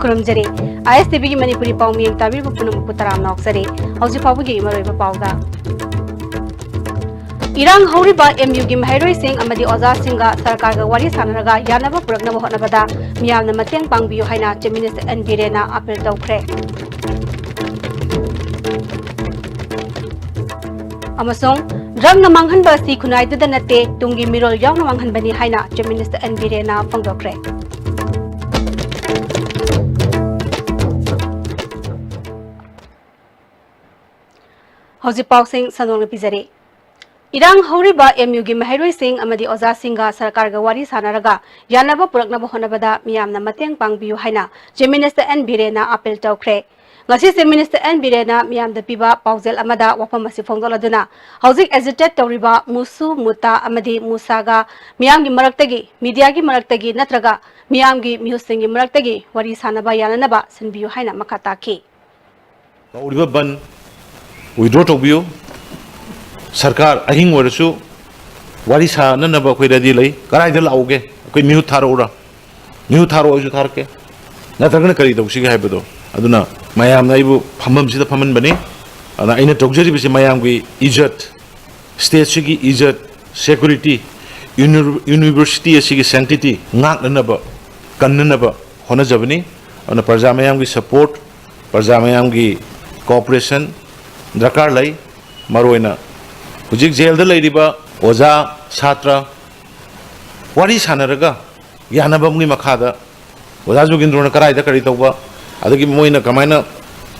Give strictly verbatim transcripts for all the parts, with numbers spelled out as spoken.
ꯈꯨꯔꯨꯝꯖꯔꯤ꯫ ꯑꯥꯏ ꯑꯦꯁ T ꯚꯤꯒꯤ ꯃꯅꯤꯄꯨꯔꯤ ꯄꯥꯎ ꯃꯤꯌꯦꯡ ꯇꯥꯕꯤꯔꯤꯕ ꯄꯨꯝꯅꯃꯛꯄꯨ ꯇꯔꯥꯝꯅ ꯑꯣꯛꯆꯔꯤ꯫ ꯍꯧꯖꯤꯛ ꯐꯥꯎꯕꯒꯤ ꯃꯔꯨꯑꯣꯏꯕ ꯄꯥꯎꯗ꯫ ꯏꯔꯥꯡ ꯍꯧꯔꯤꯕ ꯑꯦꯝ ꯌꯨꯒꯤ ꯃꯍꯩꯔꯣꯏꯁꯤꯡ ꯑꯃꯗꯤ ꯑꯣꯖꯥꯁꯤꯡꯒ ꯁꯔꯀꯥꯔꯒ ꯋꯥꯔꯤ ꯁꯥꯟꯅꯔꯒ ꯌꯥꯅꯕ ꯄꯨꯔꯛꯅꯕ ꯍꯣꯠꯅꯕꯗ ꯃꯤꯌꯥꯝꯅ ꯃꯇꯦꯡ ꯄꯥꯡꯕꯤꯌꯨ ꯍꯥꯏꯅ Chief Minister ꯑꯦꯟ ꯕꯤꯔꯦꯟꯅ ꯑꯥꯄꯤꯜ ꯇꯧꯈ꯭ꯔꯦ꯫ ꯑꯃꯁꯨꯡ ꯗ꯭ꯔꯒꯅ ꯃꯥꯡꯍꯟꯕ ꯑꯁꯤ ꯈꯨꯟꯅꯥꯏꯗꯨꯗ ꯅꯠꯇꯦ, ꯇꯨꯡꯒꯤ ꯃꯤꯔꯣꯜ ꯌꯥꯎꯅ ꯃꯥꯡꯍꯟꯕꯅꯤ ꯍꯥꯏꯅ Chief Minister ꯑꯦꯟ ꯕꯤꯔꯦꯟꯅ ꯐꯣꯡꯗꯣꯛꯈ꯭ꯔꯦ꯫ ꯍꯧꯖꯤꯛ ꯄꯥꯎꯁꯤꯡ ꯁꯟꯗꯣꯛꯅ ꯄꯤꯖꯔꯤ꯫ ꯏꯔꯥꯡ ꯍꯧꯔꯤꯕ ꯑꯦꯝ ꯌꯨꯒꯤ ꯃꯍꯩꯔꯣꯏꯁꯤꯡ ꯑꯃꯗꯤ ꯑꯣꯖꯥꯁꯤꯡꯒ ꯁꯔꯀꯥꯔꯒ ꯋꯥꯔꯤ ꯁꯥꯟꯅꯔꯒ ꯌꯥꯅꯕ ꯄꯨꯔꯛꯅꯕ ꯍꯣꯠꯅꯕꯗ ꯃꯤꯌꯥꯝꯅ ꯃꯇꯦꯡ ꯄꯥꯡꯕꯤꯌꯨ ꯍꯥꯏꯅ Chief Minister ꯑꯦꯟ ꯕꯤꯔꯦꯟꯅ ꯑꯥꯄꯤꯜ ꯇꯧꯈ꯭ꯔꯦ꯫ ꯉꯁꯤ Chief Minister ꯑꯦꯟ ꯕꯤꯔꯦꯟꯅ ꯃꯤꯌꯥꯝꯗ ꯄꯤꯕ ꯄꯥꯎꯖꯦꯜ ꯑꯃꯗ ꯋꯥꯐꯝ ꯑꯁꯤ ꯐꯣꯡꯗꯣꯛꯂꯗꯨꯅ ꯍꯧꯖꯤꯛ ꯑꯦꯖꯤꯇꯦꯠ ꯇꯧꯔꯤꯕ ꯃꯨꯁꯨ, ꯃꯨꯇꯥ ꯑꯃꯗꯤ ꯃꯨꯁꯥꯒ ꯃꯤꯌꯥꯝꯒꯤ ꯃꯔꯛꯇꯒꯤ, ꯃꯤꯗꯤꯌꯥꯒꯤ ꯃꯔꯛꯇꯒꯤ ꯅꯠꯇ꯭ꯔꯒ ꯃꯤꯌꯥꯝꯒꯤ ꯃꯤꯍꯨꯠꯁꯤꯡꯒꯤ ꯃꯔꯛꯇꯒꯤ ꯋꯥꯔꯤ ꯁꯥꯅꯕ ꯌꯥꯅꯅꯕ ꯁꯤꯟꯕꯤꯌꯨ ꯍꯥꯏꯅ ꯃꯈꯥ ꯇꯥꯈꯤ꯫ ꯇꯧꯔꯤꯕ ꯕꯟ withdraw ꯇꯧꯕꯤꯌꯨ꯫ ꯁꯔꯀꯥꯔ ꯑꯍꯤꯡ ꯑꯣꯏꯔꯁꯨ ꯋꯥꯔꯤ ꯁꯥꯅꯅꯕ ꯑꯩꯈꯣꯏ ꯔꯦꯗꯤ ꯂꯩ꯫ ꯀꯗꯥꯏꯗ ꯂꯥꯛꯎꯒꯦ? ꯑꯩꯈꯣꯏ ꯃꯤꯍꯨꯠ ꯊꯥꯔꯛꯎꯔꯥ? ꯃꯤꯍꯨꯠ ꯊꯥꯔꯛꯑꯣ, ꯑꯩꯁꯨ ꯊꯥꯔꯛꯀꯦ꯫ ꯅꯠꯇ꯭ꯔꯒꯅ ꯀꯔꯤ ꯇꯧꯁꯤꯒꯦ ꯍꯥꯏꯕꯗꯣ꯫ ꯑꯗꯨꯅ ꯃꯌꯥꯝꯅ ꯑꯩꯕꯨ ꯐꯝꯐꯝꯁꯤꯗ ꯐꯝꯍꯟꯕꯅꯤ꯫ ꯑꯗꯨꯅ ꯑꯩꯅ ꯇꯧꯖꯔꯤꯕꯁꯤ ꯃꯌꯥꯝꯒꯤ ꯏꯖꯠ, ꯁ꯭ꯇꯦꯠꯁꯤꯒꯤ ꯏꯖꯠ, ꯁꯦꯀ꯭ꯌꯨꯔꯤꯇꯤ, ꯌꯨꯅꯤ-, ꯌꯨꯅꯤꯚꯔꯁꯤꯇꯤ ꯑꯁꯤꯒꯤ sanctity ꯉꯥꯛꯅꯅꯕ, ꯀꯟꯅꯅꯕ ꯍꯣꯠꯅꯖꯕꯅꯤ꯫ ꯑꯗꯨꯅ ꯄ꯭ꯔꯖꯥ ꯃꯌꯥꯝꯒꯤ support, ꯄ꯭ꯔꯖꯥ ꯃꯌꯥꯝꯒꯤ cooperation ꯗꯔꯀꯥꯔ ꯂꯩ꯫ ꯃꯔꯨꯑꯣꯏꯅ ꯍꯧꯖꯤꯛ ꯖꯦꯜꯗ ꯂꯩꯔꯤꯕ ꯑꯣꯖꯥ, ꯁꯥꯇ꯭ꯔ ꯋꯥꯔꯤ ꯁꯥꯟꯅꯔꯒ ꯌꯥꯅꯕ ꯑꯃꯒꯤ ꯃꯈꯥꯗ ꯑꯣꯖꯥ ꯖꯣꯒꯤꯟꯗ꯭ꯔꯣꯅ ꯀꯗꯥꯏꯗ ꯀꯔꯤ ꯇꯧꯕ, ꯑꯗꯒꯤ ꯃꯣꯏꯅ ꯀꯃꯥꯏꯅ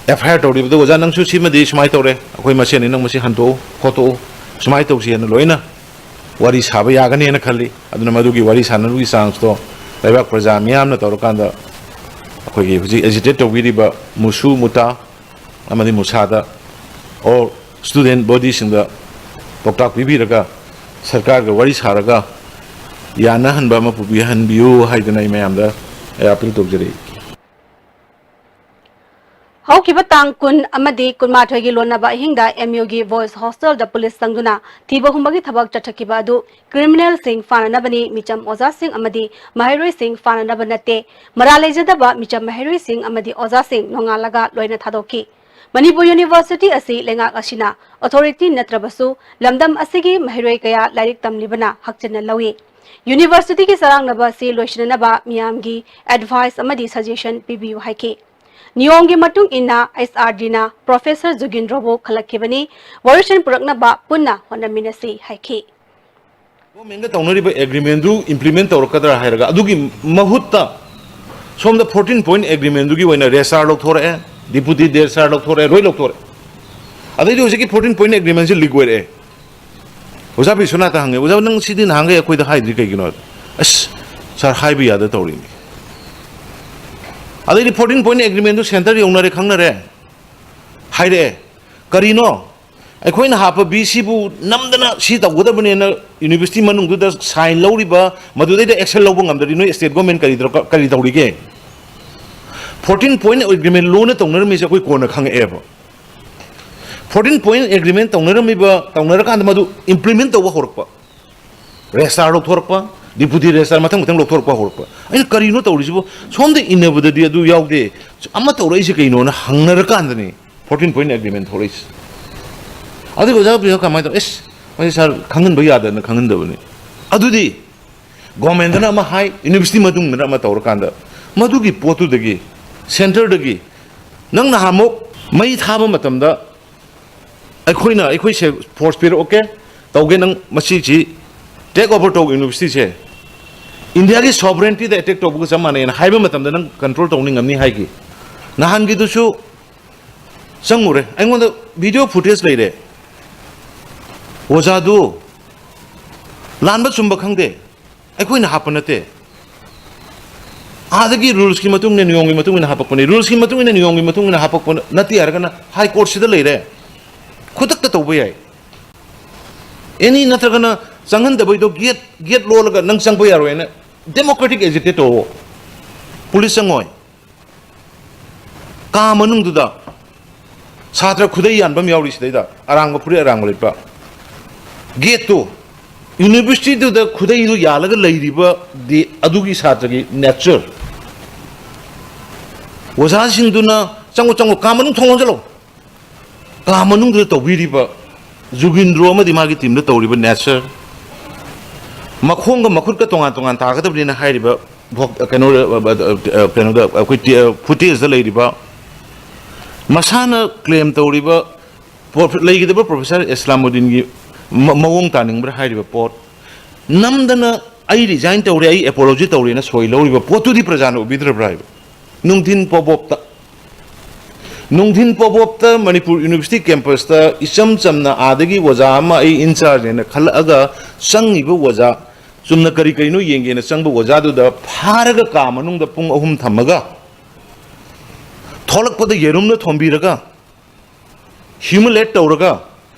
F I R ꯇꯧꯔꯤꯕꯗꯣ, "ꯑꯣꯖꯥ, ꯅꯪꯁꯨ ꯁꯤꯃꯗꯤ ꯁꯨꯃꯥꯏꯅ ꯇꯧꯔꯦ, ꯑꯩꯈꯣꯏ ꯃꯁꯦꯟꯅꯤ, ꯅꯪ ꯃꯁꯤ ꯍꯟꯗꯣꯛꯎ, ꯈꯣꯠꯇꯣꯛꯎ, ꯁꯨꯃꯥꯏꯅ ꯇꯧꯁꯤ" ꯍꯥꯏꯅ ꯂꯣꯏꯅ ꯋꯥꯔꯤ ꯁꯥꯕ ꯌꯥꯒꯅꯤ ꯍꯥꯏꯅ ꯈꯜꯂꯤ꯫ ꯑꯗꯨꯅ ꯃꯗꯨꯒꯤ ꯋꯥꯔꯤ ꯁꯥꯟꯅꯕꯒꯤ chanceꯇꯣ ꯂꯩꯕꯥꯛ ꯄ꯭ꯔꯖꯥ ꯃꯤꯌꯥꯝꯅ ꯇꯧꯔꯀꯥꯟꯗ ꯑꯩꯈꯣꯏꯒꯤ ꯍꯧꯖꯤꯛ agitate ꯇꯧꯕꯤꯔꯤꯕ ꯃꯨꯁꯨ, ꯃꯨꯇꯥ ꯑꯃꯗꯤ ꯃꯨꯁꯥꯗ, or ꯁ꯭ꯇꯨꯗꯦꯟꯠ ꯕꯣꯗꯤꯁꯤꯡꯗ ꯄꯥꯎꯇꯥꯛ ꯄꯤꯕꯤꯔꯒ, ꯁꯔꯀꯥꯔꯒ ꯋꯥꯔꯤ ꯁꯥꯔꯒ ꯌꯥꯅꯍꯟꯕ ꯑꯃ ꯄꯨꯕꯤꯍꯟꯕꯤꯌꯨ ꯍꯥꯏꯗꯅ ꯑꯩ ꯃꯌꯥꯝꯗ ꯑꯩ ꯑꯥꯄꯤꯜ ꯇꯧꯖꯔꯤ꯫ ꯍꯧꯈꯤꯕ ꯇꯥꯡ ꯀꯨꯟ ꯑꯃꯗꯤ ꯀꯨꯟꯃꯥꯊꯣꯏꯒꯤ ꯂꯣꯟꯅꯕ ꯑꯍꯤꯡꯗ ꯑꯦꯝ ꯌꯨꯒꯤ ꯕꯣꯏꯁ ꯍꯣꯁꯇꯦꯜꯗ ꯄꯨꯂꯤꯁ ꯆꯪꯗꯨꯅ ꯊꯤꯕ ꯍꯨꯝꯕꯒꯤ ꯊꯕꯛ ꯆꯠꯊꯈꯤꯕ ꯑꯗꯨ ꯀ꯭ꯔꯤꯃꯤꯅꯦꯜꯁꯤꯡ ꯐꯥꯅꯅꯕꯅꯤ, ꯃꯤꯆꯝ ꯑꯣꯖꯥꯁꯤꯡ ꯑꯃꯗꯤ ꯃꯍꯩꯔꯣꯏꯁꯤꯡ ꯐꯥꯅꯅꯕ ꯅꯠꯇꯦ, ꯃꯔꯥꯜ ꯂꯩꯖꯗꯕ ꯃꯤꯆꯝ ꯃꯍꯩꯔꯣꯏꯁꯤꯡ ꯑꯃꯗꯤ ꯑꯣꯖꯥꯁꯤꯡ ꯅꯣꯡꯉꯥꯜꯂꯒ ꯂꯣꯏꯅ ꯊꯥꯗꯣꯛꯈꯤ꯫ ꯃꯅꯤꯄꯨꯔ ꯌꯨꯅꯤꯚꯔꯁꯤꯇꯤ ꯑꯁꯤ ꯂꯩꯉꯥꯛ ꯑꯁꯤꯅ ꯑꯣꯊꯣꯔꯤꯇꯤ ꯅꯠꯇ꯭ꯔꯕꯁꯨ, ꯂꯝꯗꯝ ꯑꯁꯤꯒꯤ ꯃꯍꯩꯔꯣꯏ ꯀꯌꯥ ꯂꯥꯏꯔꯤꯛ ꯇꯝꯂꯤꯕꯅ ꯍꯛꯆꯤꯟꯅ ꯂꯧꯏ꯫ ꯌꯨꯅꯤꯚꯔꯁꯤꯇꯤꯒꯤ ꯆꯔꯥꯡꯅꯕ ꯑꯁꯤ ꯂꯣꯏꯁꯤꯟꯅꯅꯕ ꯃꯤꯌꯥꯝꯒꯤ ꯑꯦꯗꯚꯥꯏꯁ ꯑꯃꯗꯤ ꯁꯖꯦꯁꯟ ꯄꯤꯕꯤꯌꯨ ꯍꯥꯏꯈꯤ꯫ ꯅꯤꯌꯣꯝꯒꯤ ꯃꯇꯨꯡ ꯏꯟꯅ ꯑꯦꯁ ꯑꯥꯔ ꯗꯤꯅ ꯄ꯭ꯔꯣꯐꯦꯁꯔ ꯖꯨꯒꯤꯟꯗ꯭ꯔꯣꯕꯨ ꯈꯜꯂꯛꯈꯤꯕꯅꯤ, ꯋꯥꯔꯣꯏꯁꯤꯟ ꯄꯨꯔꯛꯅꯕ ꯄꯨꯟꯅ ꯍꯣꯠꯅꯃꯤꯟꯅꯁꯤ ꯍꯥꯏꯈꯤ꯫ ꯒꯣꯔꯃꯦꯟꯒ ꯇꯧꯅꯔꯤꯕ ꯑꯦꯒ꯭ꯔꯤꯃꯦꯟꯗꯨ ꯏꯝꯄ꯭ꯂꯤꯃꯦꯟ ꯇꯧꯔꯛꯀꯗ꯭ꯔꯥ ꯍꯥꯏꯔꯒ, ꯑꯗꯨꯒꯤ ꯃꯍꯨꯠꯇ ꯁꯣꯝꯗ ꯐꯣꯔꯇꯤꯟ ꯄꯣꯏꯟꯠ ꯑꯦꯒ꯭ꯔꯤꯃꯦꯟꯗꯨꯒꯤ ꯑꯣꯏꯅ ꯔꯦꯁꯥꯔ ꯂꯧꯊꯣꯔꯛꯑꯦ, ꯗꯤꯄꯨꯇꯤ ꯔꯦꯁꯥꯔ ꯂꯧꯊꯣꯔꯛꯑꯦ, ꯂꯣꯏ ꯂꯧꯊꯣꯔꯛꯑꯦ꯫ ꯑꯗꯩꯗꯤ ꯍꯧꯖꯤꯛꯀꯤ ꯐꯣꯔꯇꯤꯟ ꯄꯣꯏꯟꯠ ꯑꯦꯒ꯭ꯔꯤꯃꯦꯟꯁꯤ ꯂꯤꯛ ꯑꯣꯏꯔꯛꯑꯦ꯫ ꯑꯣꯖꯥ ꯕꯤꯁ꯭ꯋꯅꯥꯊ ꯍꯪꯉꯦ, "ꯑꯣꯖꯥ, ꯅꯪ ꯁꯤꯗꯤ ꯅꯍꯥꯟꯈꯩ ꯑꯩꯈꯣꯏꯗ ꯍꯥꯏꯗ꯭ꯔꯤ ꯀꯩꯒꯤꯅꯣ?" "ꯑꯁ ꯁꯥꯔ, ꯍꯥꯏꯕ ꯌꯥꯗ ꯇꯧꯔꯤꯅꯤ꯫" ꯑꯗꯩꯗꯤ ꯐꯣꯔꯇꯤꯟ ꯄꯣꯏꯟꯠ ꯑꯦꯒ꯭ꯔꯤꯃꯦꯟꯗꯨ ꯁꯦꯟꯇꯔ ꯌꯧꯅꯔꯦ, ꯈꯪꯅꯔꯦ, ꯍꯥꯏꯔꯛꯑꯦ꯫ ꯀꯔꯤꯅꯣ? ꯑꯩꯈꯣꯏꯅ ꯍꯥꯞꯄ ꯕꯤ ꯁꯤꯕꯨ ꯅꯝꯗꯅ ꯁꯤ ꯇꯧꯒꯗꯕꯅꯦꯅ ꯌꯨꯅꯤꯚꯔꯁꯤꯇꯤ ꯃꯅꯨꯡꯗꯨꯗ ꯁꯥꯏꯟ ꯂꯧꯔꯤꯕ, ꯃꯗꯨꯗꯩꯗ ꯑꯦꯛꯁꯟ ꯂꯧꯕ ꯉꯝꯗ꯭ꯔꯗꯤ ꯅꯣꯏ ꯁ꯭ꯇꯦꯠ ꯒꯣꯔꯃꯦꯟ ꯀꯔꯤ ꯗꯔꯀꯥꯔ, ꯀꯔꯤ ꯇꯧꯔꯤꯒꯦ? ꯐꯣꯔꯇꯤꯟ ꯄꯣꯏꯟꯠ ꯑꯦꯒ꯭ꯔꯤꯃꯦꯟ ꯂꯣꯟꯅ ꯇꯧꯅꯔꯝꯃꯤꯁꯦ ꯑꯩꯈꯣꯏ ꯀꯣꯟꯅ ꯈꯪꯉꯛꯑꯦꯕ꯫ ꯐꯣꯔꯇꯤꯟ ꯄꯣꯏꯟꯠ ꯑꯦꯒ꯭ꯔꯤꯃꯦꯟ ꯇꯧꯅꯔꯝꯃꯤꯕ, ꯇꯧꯅꯔꯀꯥꯟꯗ ꯃꯗꯨ ꯏꯝꯄ꯭ꯂꯤꯃꯦꯟ ꯇꯧꯕ ꯍꯧꯔꯛꯄ, ꯔꯦꯁꯇꯥꯔ ꯂꯧꯊꯣꯔꯛꯄ, ꯗꯤꯄꯨꯇꯤ ꯔꯦꯁꯇꯥꯔ ꯃꯊꯪ ꯃꯊꯪ ꯂꯧꯊꯣꯔꯛꯄ ꯍꯧꯔꯛꯄ꯫ ꯑꯩꯅ ꯀꯔꯤꯅꯣ ꯇꯧꯔꯤꯁꯤꯕꯨ? ꯁꯣꯝꯗ ꯏꯟꯅꯕꯗꯗꯤ ꯑꯗꯨ ꯌꯥꯎꯗꯦ, ꯑꯃ ꯇꯧꯔꯛꯏꯁꯦ ꯀꯩꯅꯣꯅ ꯍꯪꯅꯔꯀꯥꯟꯗꯅꯤ ꯐꯣꯔꯇꯤꯟ ꯄꯣꯏꯟꯠ ꯑꯦꯒ꯭ꯔꯤꯃꯦꯟ ꯊꯣꯛꯂꯛꯏꯁꯦ꯫ ꯑꯗꯨꯒ ꯑꯣꯖꯥ ꯄꯤꯌꯣ ꯀꯃꯥꯏꯅ ꯇꯧ? ꯑꯦꯁ, ꯃꯁꯤ ꯁꯥꯔ ꯈꯪꯍꯟꯕ ꯌꯥꯗꯅ ꯈꯪꯍꯟꯗꯕꯅꯤ꯫ ꯑꯗꯨꯗꯤ ꯒꯣꯔꯃꯦꯟꯗꯅ ꯑꯃ ꯍꯥꯏ, ꯌꯨꯅꯤꯚꯔꯁꯤꯇꯤ ꯃꯅꯨꯡꯗꯅ ꯑꯃ ꯇꯧꯔꯀꯥꯟꯗ, ꯃꯗꯨꯒꯤ ꯄꯣꯠꯇꯨꯗꯒꯤ, ꯁꯦꯟꯇꯔꯗꯒꯤ, ꯅꯪ ꯅꯍꯥꯟꯃꯨꯛ ꯃꯩ ꯊꯥꯕ ꯃꯇꯝꯗ ꯑꯩꯈꯣꯏꯅ, ꯑꯩꯈꯣꯏꯁꯦ ꯐꯣꯔꯁ ꯄꯤꯔꯛꯑꯣꯀꯦ, ꯇꯧꯒꯦ, ꯅꯪ ꯃꯁꯤꯁꯤ ꯇꯦꯛ ꯑꯣꯚꯔ ꯇꯧ, ꯌꯨꯅꯤꯚꯔꯁꯤꯇꯤꯁꯦ ꯏꯟꯗꯤꯌꯥꯒꯤ ꯁꯣꯚꯔꯦꯟꯇꯤꯗ ꯑꯦꯇꯦꯛ ꯇꯧꯕꯒ ꯆꯞ ꯃꯥꯟꯅꯩꯅ ꯍꯥꯏꯕ ꯃꯇꯝꯗ ꯅꯪ ꯀꯟꯇ꯭ꯔꯣꯜ ꯇꯧꯅꯤ, ꯉꯝꯅꯤ ꯍꯥꯏꯈꯤ꯫ ꯅꯍꯥꯟꯒꯤꯗꯨꯁꯨ ꯆꯪꯉꯨꯔꯦ, ꯑꯩꯉꯣꯟꯗ ꯚꯤꯗꯤꯑꯣ ꯐꯨꯇꯦꯖ ꯂꯩꯔꯦ꯫ ꯑꯣꯖꯥꯗꯨ ꯂꯥꯟꯕ ꯆꯨꯝꯕ ꯈꯪꯗꯦ, ꯑꯩꯈꯣꯏꯅ ꯍꯥꯞꯄ ꯅꯠꯇꯦ꯫ ꯑꯥꯗꯒꯤ ꯔꯨꯜꯁꯀꯤ ꯃꯇꯨꯡ ꯏꯟꯅ, ꯅꯤꯌꯣꯝꯒꯤ ꯃꯇꯨꯡ ꯏꯟꯅ ꯍꯥꯞꯄꯛꯄꯅꯤ꯫ ꯔꯨꯜꯁꯀꯤ ꯃꯇꯨꯡ ꯏꯟꯅ, ꯅꯤꯌꯣꯝꯒꯤ ꯃꯇꯨꯡ ꯏꯟꯅ ꯍꯥꯞꯄꯛꯄ ꯅꯠꯇꯦ ꯍꯥꯏꯔꯒꯅ ꯍꯥꯏ ꯀꯣꯔꯠꯁꯤꯗ ꯂꯩꯔꯦ꯫ ꯈꯨꯗꯛꯇ ꯇꯧꯕ ꯌꯥꯏ꯫ ꯑꯦꯅꯤ ꯅꯠꯇ꯭ꯔꯒꯅ ꯆꯪꯍꯟꯗꯕꯩꯗꯣ ꯒꯦꯠ ꯒꯦꯠ ꯂꯣꯜꯂꯒ ꯅꯪ ꯆꯪꯕ ꯌꯥꯔꯣꯏꯅ ꯗꯦꯃꯣꯀ꯭ꯔꯦꯇꯤꯛ ꯑꯦꯖꯤꯇꯦꯠ ꯇꯧꯑꯣ꯫ ꯄꯨꯂꯤꯁ ꯆꯪꯉꯣꯏ꯫ ꯀꯥ ꯃꯅꯨꯡꯗꯨꯗ ꯁꯥꯇ꯭ꯔ ꯈꯨꯗꯩ ꯌꯥꯟꯕ ꯑꯃ ꯌꯥꯎꯔꯤ ꯁꯤꯗꯩꯗ, ꯑꯔꯥꯡꯕ ꯐꯨꯔꯤꯠ ꯑꯔꯥꯡꯕ ꯂꯤꯠꯄ꯫ ꯒꯦꯠꯇꯨ, ꯌꯨꯅꯤꯚꯔꯁꯤꯇꯤꯗꯨꯗ ꯈꯨꯗꯩꯗꯨ ꯌꯥꯜꯂꯒ ꯂꯩꯔꯤꯕꯗꯤ ꯑꯗꯨꯒꯤ ꯁꯥꯇ꯭ꯔꯒꯤ ꯅꯦꯆꯔ꯫ ꯑꯣꯖꯥꯁꯤꯡꯗꯨꯅ "ꯆꯪꯉꯣ, ꯆꯪꯉꯣ, ꯀꯥ ꯃꯅꯨꯡ ꯊꯣꯡ ꯂꯣꯟꯁꯤꯜꯂꯣ", ꯀꯥ ꯃꯅꯨꯡꯗꯨꯗ ꯇꯧꯕꯤꯔꯤꯕ ꯖꯨꯒꯤꯟꯗ꯭ꯔꯣ ꯑꯃꯗꯤ ꯃꯥꯒꯤ ꯇꯤꯝꯗ ꯇꯧꯔꯤꯕ ꯅꯦꯆꯔ, ꯃꯈꯣꯡꯒ ꯃꯈꯨꯠꯀ ꯇꯣꯉꯥꯟ ꯇꯣꯉꯥꯟ ꯇꯥꯒꯗꯕꯅꯤꯅ ꯍꯥꯏꯔꯤꯕ ꯚꯣꯛ-, ꯀꯩꯅꯣ, ꯀꯩꯅꯣꯗ ꯑꯩꯈꯣꯏ ꯇꯤ-, ꯐꯨꯇꯦꯖꯇ ꯂꯩꯔꯤꯕ, ꯃꯁꯥꯅ ꯀ꯭ꯂꯦꯝ ꯇꯧꯔꯤꯕ ꯄ꯭ꯔꯣꯐꯦ-, ꯂꯩꯒꯗꯕ ꯄ꯭ꯔꯣꯐꯦꯁꯔ ꯏꯁꯂꯥꯃꯨꯗꯤꯟꯒꯤ ꯃ-, ꯃꯑꯣꯡ ꯇꯥꯅꯤꯡꯕ꯭ꯔꯥ ꯍꯥꯏꯔꯤꯕ ꯄꯣꯠ, ꯅꯝꯗꯅ "ꯑꯩ ꯔꯤꯖꯥꯏꯟ ꯇꯧꯔꯦ, ꯑꯩ ꯑꯦꯄꯣꯂꯣꯖꯤ ꯇꯧꯔꯦꯅ" ꯁꯣꯏ ꯂꯧꯔꯤꯕ ꯄꯣꯠꯇꯨꯗꯤ ꯄ꯭ꯔꯖꯥꯅ ꯎꯕꯤꯗ꯭ꯔꯕ꯭ꯔꯥ ꯍꯥꯏꯕ? ꯅꯨꯡꯊꯤꯟ ꯄꯣꯕꯣꯞꯇ, ꯅꯨꯡꯊꯤꯟ ꯄꯣꯕꯣꯞꯇ ꯃꯅꯤꯄꯨꯔ ꯌꯨꯅꯤꯚꯔꯁꯤꯇꯤ ꯀꯦꯝꯄꯁꯇ ꯏꯆꯝ ꯆꯝꯅ ꯑꯥꯗꯒꯤ ꯑꯣꯖꯥ ꯑꯃ ꯑꯩ ꯏꯟꯆꯥꯔꯖꯅꯦꯅ ꯈꯜꯂꯛꯑꯒ ꯆꯪꯉꯤꯕ ꯑꯣꯖꯥ, ꯆꯨꯝꯅ ꯀꯔꯤ ꯀꯔꯤꯅꯣ ꯌꯦꯡꯒꯦꯅ ꯆꯪꯕ ꯑꯣꯖꯥꯗꯨꯗ ꯐꯥꯔꯒ ꯀꯥ ꯃꯅꯨꯡꯗ ꯄꯨꯡ ꯑꯍꯨꯝ ꯊꯝꯃꯒ ꯊꯣꯛꯂꯛꯄꯗ ꯌꯦꯔꯨꯝꯅ ꯊꯣꯝꯕꯤꯔꯒ ꯍ꯭ꯌꯨꯃꯤꯂꯦꯠ ꯇꯧꯔꯒ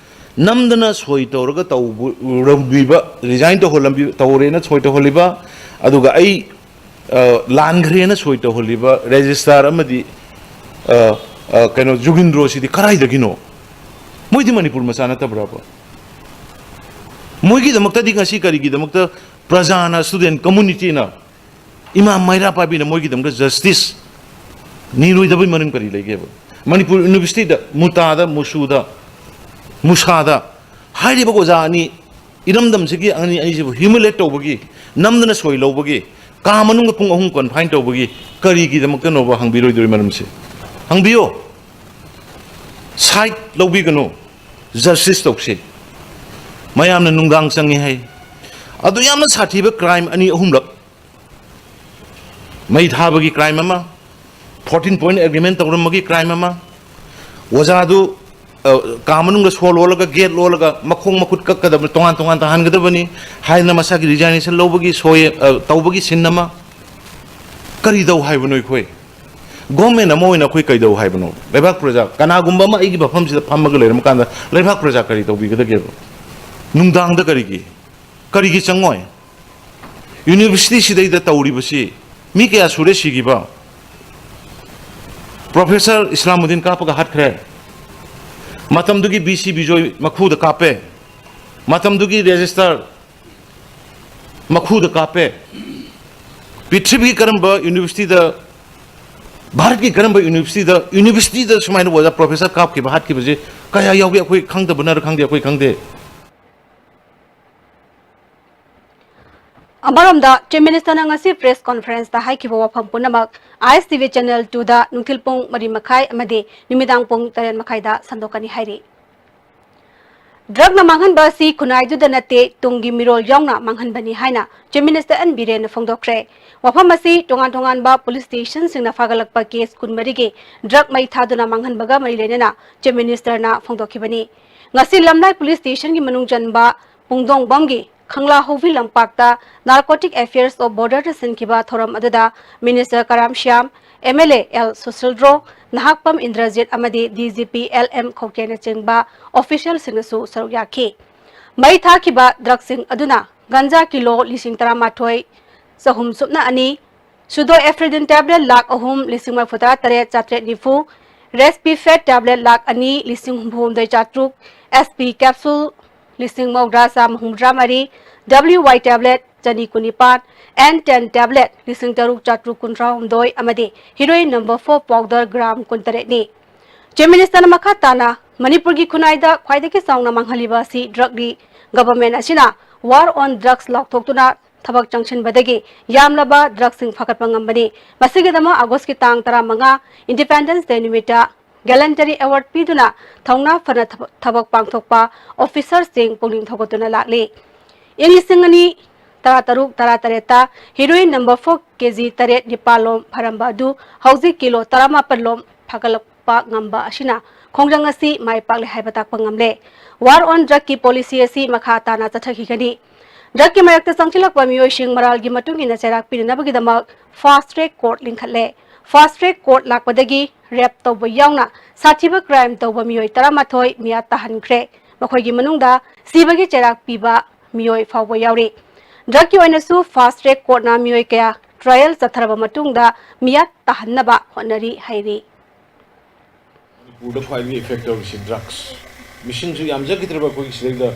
ꯅꯝꯗꯅ ꯁꯣꯏ ꯇꯧꯔꯒ ꯇꯧꯕ-, ꯔꯝꯕꯤꯕ, ꯔꯤꯖꯥꯏꯟ ꯇꯧꯍꯜꯂꯝꯕꯤ-, ꯇꯧꯔꯦꯅ ꯁꯣꯏ ꯇꯧꯍꯜꯂꯤꯕ, ꯑꯗꯨꯒ ꯑꯩ, ꯑ, ꯂꯥꯟꯈ꯭ꯔꯦꯅ ꯁꯣꯏ ꯇꯧꯍꯜꯂꯤꯕ ꯔꯦꯖꯤꯁꯇ꯭ꯔꯥꯔ ꯑꯃꯗꯤ, ꯑ, ꯑ, ꯀꯩꯅꯣ, ꯖꯨꯒꯤꯟꯗ꯭ꯔꯣꯁꯤꯗꯤ ꯀꯗꯥꯏꯗꯒꯤꯅꯣ? ꯃꯣꯏꯗꯤ ꯃꯅꯤꯄꯨꯔ ꯃꯆꯥ ꯅꯠꯇꯕ꯭ꯔꯕ? ꯃꯣꯏꯒꯤꯗꯃꯛꯇꯗꯤ ꯉꯁꯤ ꯀꯔꯤꯒꯤꯗꯃꯛꯇ ꯄ꯭ꯔꯖꯥꯅ, ꯁ꯭ꯇꯨꯗꯦꯟ ꯀꯝꯃꯨꯅꯤꯇꯤꯅ, ꯏꯃꯥ ꯃꯩꯔꯥ ꯄꯥꯏꯕꯤꯅ ꯃꯣꯏꯒꯤꯗꯃꯛꯇ ꯖꯁꯇꯤꯁ ꯅꯤꯔꯣꯏꯗꯕꯩ ꯃꯔꯝ ꯀꯔꯤ ꯂꯩꯒꯦꯕ? ꯃꯅꯤꯄꯨꯔ ꯌꯨꯅꯤꯚꯔꯁꯤꯇꯤꯗ, ꯃꯨꯇꯥꯗ, ꯃꯨꯁꯨꯗ, ꯃꯨꯁꯥꯗ ꯍꯥꯏꯔꯤꯕ ꯑꯣꯖꯥ ꯑꯅꯤ, ꯏꯔꯝꯗꯝꯁꯤꯒꯤ ꯑꯅꯤ ꯑꯅꯤꯁꯤꯕꯨ ꯍ꯭ꯌꯨꯃꯤꯂꯦꯠ ꯇꯧꯕꯒꯤ, ꯅꯝꯗꯅ ꯁꯣꯏ ꯂꯧꯕꯒꯤ, ꯀꯥ ꯃꯅꯨꯡꯗ ꯄꯨꯡ ꯑꯍꯨꯝ ꯀꯣꯟꯐꯥꯏꯟ ꯇꯧꯕꯒꯤ ꯀꯔꯤꯒꯤꯗꯃꯛꯇꯅꯣꯕ ꯍꯪꯕꯤꯔꯣꯏꯗꯣꯔꯤ ꯃꯔꯝꯁꯦ? ꯍꯪꯕꯤꯌꯣ꯫ ꯁꯥꯏꯠ ꯂꯧꯕꯤꯒꯅꯨ꯫ ꯖꯁꯇꯤꯁ ꯇꯧꯁꯤ꯫ ꯃꯌꯥꯝꯅ ꯅꯨꯡꯗꯥꯡ ꯆꯪꯉꯤ ꯍꯥꯏ꯫ ꯑꯗꯨ ꯌꯥꯝꯅ ꯁꯥꯊꯤꯕ ꯀ꯭ꯔꯥꯏꯝ ꯑꯅꯤ ꯑꯍꯨꯝꯂꯛ, ꯃꯩ ꯊꯥꯕꯒꯤ ꯀ꯭ꯔꯥꯏꯝ ꯑꯃ, ꯐꯣꯔꯇꯤꯟ ꯄꯣꯏꯟꯠ ꯑꯦꯒ꯭ꯔꯤꯃꯦꯟ ꯇꯧꯔꯝꯕꯒꯤ ꯀ꯭ꯔꯥꯏꯝ ꯑꯃ, ꯑꯣꯖꯥꯗꯨ, ꯑ, ꯀꯥ ꯃꯅꯨꯡꯗ ꯁꯣ ꯂꯣꯜꯂꯒ, ꯒꯦꯠ ꯂꯣꯜꯂꯒ, ꯃꯈꯣꯡ ꯃꯈꯨꯠ ꯀꯛꯀꯗꯕ, ꯇꯣꯉꯥꯟ ꯇꯣꯉꯥꯟ ꯇꯥꯍꯟꯒꯗꯕꯅꯤ ꯍꯥꯏꯗꯅ ꯃꯁꯥꯒꯤ ꯔꯤꯖꯥꯏꯅꯦꯁꯟ ꯂꯧꯕꯒꯤ ꯁꯣꯏ-, ꯑ, ꯇꯧꯕꯒꯤ ꯁꯤꯟ ꯑꯃ꯫ ꯀꯔꯤ ꯇꯧ ꯍꯥꯏꯕꯅꯣ ꯑꯩꯈꯣꯏ? ꯒꯣꯔꯃꯦꯟ ꯑꯃ ꯑꯣꯏꯅ ꯑꯩꯈꯣꯏ ꯀꯩꯗꯧ ꯍꯥꯏꯕꯅꯣ? ꯂꯩꯕꯥꯛ ꯄ꯭ꯔꯖꯥ, ꯀꯅꯥꯒꯨꯝꯕ ꯑꯃ ꯑꯩꯒꯤ ꯃꯐꯝꯁꯤꯗ ꯐꯝꯃꯒ ꯂꯩꯔꯝꯕ ꯀꯥꯟꯗ ꯂꯩꯕꯥꯛ ꯄ꯭ꯔꯖꯥ ꯀꯔꯤ ꯇꯧꯕꯤꯒꯗꯒꯦꯕ? ꯅꯨꯡꯗꯥꯡꯗ ꯀꯔꯤꯒꯤ, ꯀꯔꯤꯒꯤ ꯆꯪꯉꯣꯏ? ꯌꯨꯅꯤꯚꯔꯁꯤꯇꯤ ꯁꯤꯗꯩꯗ ꯇꯧꯔꯤꯕꯁꯤ ꯃꯤ ꯀꯌꯥ ꯁꯨꯔꯦ ꯁꯤꯈꯤꯕ? ꯄ꯭ꯔꯣꯐꯦꯁꯔ ꯏꯁꯂꯥꯃꯨꯗꯤꯟ ꯀꯥꯞꯄꯒ ꯍꯥꯠꯈ꯭ꯔꯦ꯫ ꯃꯇꯝꯗꯨꯒꯤ ꯕꯤ ꯁꯤ ꯕꯤꯖꯣꯏ ꯃꯈꯨꯗ ꯀꯥꯞꯄꯦ꯫ ꯃꯇꯝꯗꯨꯒꯤ ꯔꯦꯖꯤꯁꯇꯥꯔ ꯃꯈꯨꯗ ꯀꯥꯞꯄꯦ꯫ ꯄ꯭ꯔꯤꯊꯤꯕꯤꯒꯤ ꯀꯔꯝꯕ ꯌꯨꯅꯤꯚꯔꯁꯤꯇꯤꯗ, ꯚꯥꯔꯠꯀꯤ ꯀꯔꯝꯕ ꯌꯨꯅꯤꯚꯔꯁꯤꯇꯤꯗ, ꯌꯨꯅꯤꯚꯔꯁꯤꯇꯤꯗ ꯁꯨꯃꯥꯏꯅ ꯑꯣꯖꯥ ꯄ꯭ꯔꯣꯐꯦꯁꯔ ꯀꯥꯞꯈꯤꯕ, ꯍꯥꯠꯈꯤꯕꯁꯦ ꯀꯌꯥ ꯌꯥꯎꯒꯦ? ꯑꯩꯈꯣꯏ ꯈꯪꯗꯕꯅꯔ ꯈꯪꯗꯦ, ꯑꯩꯈꯣꯏ ꯈꯪꯗꯦ꯫ ꯑꯃꯔꯣꯝꯗ, ꯆꯤꯐ ꯃꯤꯅꯤꯁꯇꯔꯅ ꯉꯁꯤ ꯄ꯭ꯔꯦꯁ ꯀꯣꯟꯐꯔꯦꯟꯁꯇ ꯍꯥꯏꯈꯤꯕ ꯋꯥꯐꯝ ꯄꯨꯝꯅꯃꯛ ꯑꯥꯏ ꯑꯦꯁ ꯇꯤ ꯚꯤ ꯆꯦꯅꯦꯜ ꯇꯨꯗ ꯅꯨꯡꯊꯤꯜ ꯄꯨꯡ ꯃꯔꯤ ꯃꯈꯥꯏ ꯑꯃꯗꯤ ꯅꯨꯃꯤꯗꯥꯡ ꯄꯨꯡ ꯇꯔꯦꯠ ꯃꯈꯥꯏꯗ ꯁꯟꯗꯣꯛꯀꯅꯤ ꯍꯥꯏꯔꯤ꯫ ꯗ꯭ꯔꯒꯅ ꯃꯥꯡꯍꯟꯕ ꯑꯁꯤ ꯈꯨꯟꯅꯥꯏꯗꯨꯗ ꯅꯠꯇꯦ, ꯇꯨꯡꯒꯤ ꯃꯤꯔꯣꯜ ꯌꯥꯎꯅ ꯃꯥꯡꯍꯟꯕꯅꯤ ꯍꯥꯏꯅ ꯆꯤꯐ ꯃꯤꯅꯤꯁꯇꯔ ꯑꯦꯟ ꯕꯤꯔꯦꯟꯅ ꯐꯣꯡꯗꯣꯛꯈ꯭ꯔꯦ꯫ ꯋꯥꯐꯝ ꯑꯁꯤ ꯇꯣꯉꯥꯟ ꯇꯣꯉꯥꯟꯕ ꯄꯨꯂꯤꯁ ꯁ꯭ꯇꯦꯁꯟꯁꯤꯡꯅ ꯐꯥꯒꯠꯂꯛꯄ ꯀꯦꯁ ꯀꯨꯟꯃꯔꯤꯒꯤ ꯗ꯭ꯔꯒ ꯃꯩ ꯊꯥꯗꯨꯅ ꯃꯥꯡꯍꯟꯕꯒ ꯃꯔꯤ ꯂꯩꯅꯅ ꯆꯤꯐ ꯃꯤꯅꯤꯁꯇꯔꯅ ꯐꯣꯡꯗꯣꯛꯈꯤꯕꯅꯤ꯫ ꯉꯁꯤ ꯂꯝꯂꯥꯏ ꯄꯨꯂꯤꯁ ꯁ꯭ꯇꯦꯁꯟꯒꯤ ꯃꯅꯨꯡ ꯆꯟꯕ ꯄꯨꯡꯗꯣꯡꯕꯝꯒꯤ ꯈꯪꯂꯥꯍꯧꯕꯤ ꯂꯝꯄꯥꯛꯇ Narcotic Affairs of Borderꯗ ꯁꯤꯟꯈꯤꯕ ꯊꯧꯔꯝ ꯑꯗꯨꯗ minister Karam Shyam, M L A L Susindro, ꯅꯍꯥꯛꯄꯝ ꯏꯟꯗ꯭ꯔꯖꯤꯠ ꯑꯃꯗꯤ D G P L M ꯈꯧꯇꯦꯅꯆꯤꯡꯕ ꯑꯣꯐꯤꯁꯤꯌꯦꯜꯁꯤꯡꯅꯁꯨ ꯁꯔꯨꯛ ꯌꯥꯈꯤ꯫ ꯃꯩ ꯊꯥꯈꯤꯕ ꯗ꯭ꯔꯒꯁꯤꯡ ꯑꯗꯨꯅ ꯒꯟꯖꯥ ꯀꯤꯂꯣ ꯂꯤꯁꯤꯡ ꯇꯔꯥꯃꯥꯊꯣꯏ ꯆꯍꯨꯝ ꯁꯨꯞꯅ ꯑꯅꯤ, ꯁꯨꯗꯣ ꯑꯦꯐ꯭ꯔꯤꯗꯤꯟ ꯇꯦꯕ꯭ꯂꯦꯠ ꯂꯥꯈ ꯑꯍꯨꯝ ꯂꯤꯁꯤꯡ ꯃꯔꯤꯐꯨ ꯇꯔꯥ ꯇꯔꯦꯠ ꯆꯥꯇ꯭ꯔꯦꯠ ꯅꯤꯐꯨ, ꯔꯦꯁꯄꯤꯐꯦꯠ ꯇꯦꯕ꯭ꯂꯦꯠ ꯂꯥꯈ ꯑꯅꯤ ꯂꯤꯁꯤꯡ ꯍꯨꯝꯐꯨ ꯍꯨꯝꯗꯣꯏ ꯆꯥꯇ꯭ꯔꯨꯛ, ꯑꯦꯁ ꯄꯤ ꯀꯦꯞꯁꯨꯜ ꯂꯤꯁꯤꯡ ꯃꯧꯗ꯭ꯔꯥ ꯆꯥꯝꯃ ꯍꯨꯝꯐꯨꯇꯔꯥ ꯃꯔꯤ, ꯗꯕ꯭ꯂꯤꯎ ꯋꯥꯏ ꯇꯦꯕ꯭ꯂꯦꯠ ꯆꯅꯤ ꯀꯨꯟꯅꯤꯄꯥꯟ, ꯑꯦꯟ ꯇꯦꯟ ꯇꯦꯕ꯭ꯂꯦꯠ ꯂꯤꯁꯤꯡ ꯇꯔꯨꯛ ꯆꯥꯇ꯭ꯔꯨꯛ ꯀꯨꯟꯊ꯭ꯔꯥ ꯍꯨꯝꯗꯣꯏ ꯑꯃꯗꯤ heroin number four powder gram ꯀꯨꯟꯇꯔꯦꯠꯅꯤ꯫ ꯆꯤꯐ ꯃꯤꯅꯤꯁꯇꯔꯅ ꯃꯈꯥ ꯇꯥꯅ ꯃꯅꯤꯄꯨꯔꯒꯤ ꯈꯨꯟꯅꯥꯏꯗ ꯈ꯭ꯋꯥꯏꯗꯒꯤ ꯆꯥꯎꯅ ꯃꯥꯡꯍꯜꯂꯤꯕ ꯑꯁꯤ ꯗ꯭ꯔꯒꯅꯤ꯫ ꯒꯚꯔꯟꯃꯦꯟꯠ ꯑꯁꯤꯅ ꯋꯥꯔ ꯑꯣꯟ ꯗ꯭ꯔꯒꯁ ꯂꯥꯎꯊꯣꯛꯇꯨꯅ ꯊꯕꯛ ꯆꯪꯁꯤꯟꯕꯗꯒꯤ ꯌꯥꯝꯂꯕ ꯗ꯭ꯔꯒꯁꯤꯡ ꯐꯒꯠꯄ ꯉꯝꯕꯅꯤ꯫ ꯃꯁꯤꯒꯤꯗꯃꯛ ꯑꯥꯒꯁꯀꯤ ꯇꯥꯡ ꯇꯔꯥꯃꯉꯥ, ꯏꯟꯗꯤꯄꯦꯟꯗꯦꯟꯁ ꯗꯦ ꯅꯨꯃꯤꯠꯇ ꯒꯦꯂꯦꯟꯇꯔꯤ ꯑꯦꯋꯥꯔꯗ ꯄꯤꯗꯨꯅ ꯊꯧꯅꯥ ꯐꯅ ꯊꯕ-, ꯊꯕꯛ ꯄꯥꯡꯊꯣꯛꯄ ꯑꯣꯐꯤꯁꯔꯁꯤꯡ ꯄꯨꯛꯅꯤꯡ ꯊꯧꯒꯠꯇꯨꯅ ꯂꯥꯛꯂꯤ꯫ ꯏꯪ ꯂꯤꯁꯤꯡ ꯑꯅꯤ ꯇꯔꯥꯇꯔꯨꯛ ꯇꯔꯥꯇꯔꯦꯠꯇ heroin number four K G ꯇꯔꯦꯠ ꯅꯤꯄꯥꯜ ꯂꯣꯝ ꯐꯔꯝꯕ ꯑꯗꯨ ꯍꯧꯖꯤꯛ ꯀꯤꯂꯣ ꯇꯔꯥꯃꯥꯄꯜ ꯂꯣꯝ ꯐꯒꯠꯂꯛꯄ ꯉꯝꯕ ꯑꯁꯤꯅ ꯈꯣꯡꯖꯪ ꯑꯁꯤ ꯃꯥꯏ ꯄꯥꯛꯂꯦ ꯍꯥꯏꯕ ꯇꯥꯛꯄ ꯉꯝꯂꯦ꯫ ꯋꯥꯔ ꯑꯣꯟ ꯗ꯭ꯔꯒꯀꯤ ꯄꯣꯂꯤꯁꯤ ꯑꯁꯤ ꯃꯈꯥ ꯇꯥꯅ ꯆꯠꯊꯈꯤꯒꯅꯤ꯫ ꯗ꯭ꯔꯒꯀꯤ ꯃꯥꯌꯣꯛꯇ ꯆꯪꯁꯤꯜꯂꯛꯄ ꯃꯤꯑꯣꯏꯁꯤꯡ ꯃꯔꯥꯜꯒꯤ ꯃꯇꯨꯡ ꯏꯟꯅ ꯆꯩꯔꯥꯛ ꯄꯤꯅꯅꯕꯒꯤꯗꯃꯛ ꯐꯥꯁꯠ ꯇ꯭ꯔꯦꯛ ꯀꯣꯔꯠ ꯂꯤꯡꯈꯠꯂꯦ꯫ Fast Track Court ꯂꯥꯛꯄꯗꯒꯤ rape ꯇꯧꯕ ꯌꯥꯎꯅ ꯁꯥꯊꯤꯕ crime ꯇꯧꯕ ꯃꯤꯑꯣꯏ ꯇꯔꯥꯃꯥꯊꯣꯏ ꯃꯤꯌꯥꯠ ꯇꯥꯍꯟꯈ꯭ꯔꯦ꯫ ꯃꯈꯣꯏꯒꯤ ꯃꯅꯨꯡꯗ ꯁꯤꯕꯒꯤ ꯆꯩꯔꯥꯛ ꯄꯤꯕ ꯃꯤꯑꯣꯏ ꯐꯥꯎꯕ ꯌꯥꯎꯔꯤ꯫ Drug ꯀꯤ ꯑꯣꯏꯅꯁꯨ Fast Track Court ꯅ ꯃꯤꯑꯣꯏ ꯀꯌꯥ trial ꯆꯠꯊꯔꯕ ꯃꯇꯨꯡꯗ ꯃꯤꯌꯥꯠ ꯇꯥꯍꯟꯅꯕ ꯍꯣꯠꯅꯔꯤ ꯍꯥꯏꯔꯤ꯫ ꯃꯅꯤꯄꯨꯔꯗ ꯈ꯭ꯋꯥꯏꯗꯒꯤ effect ꯇꯧꯔꯤꯁꯤ drugs꯫ ꯃꯤꯁꯤꯡꯁꯨ ꯌꯥꯝꯖꯈꯤꯗ꯭ꯔꯕ ꯑꯩꯈꯣꯏꯒꯤ ꯁꯤꯗꯩꯗ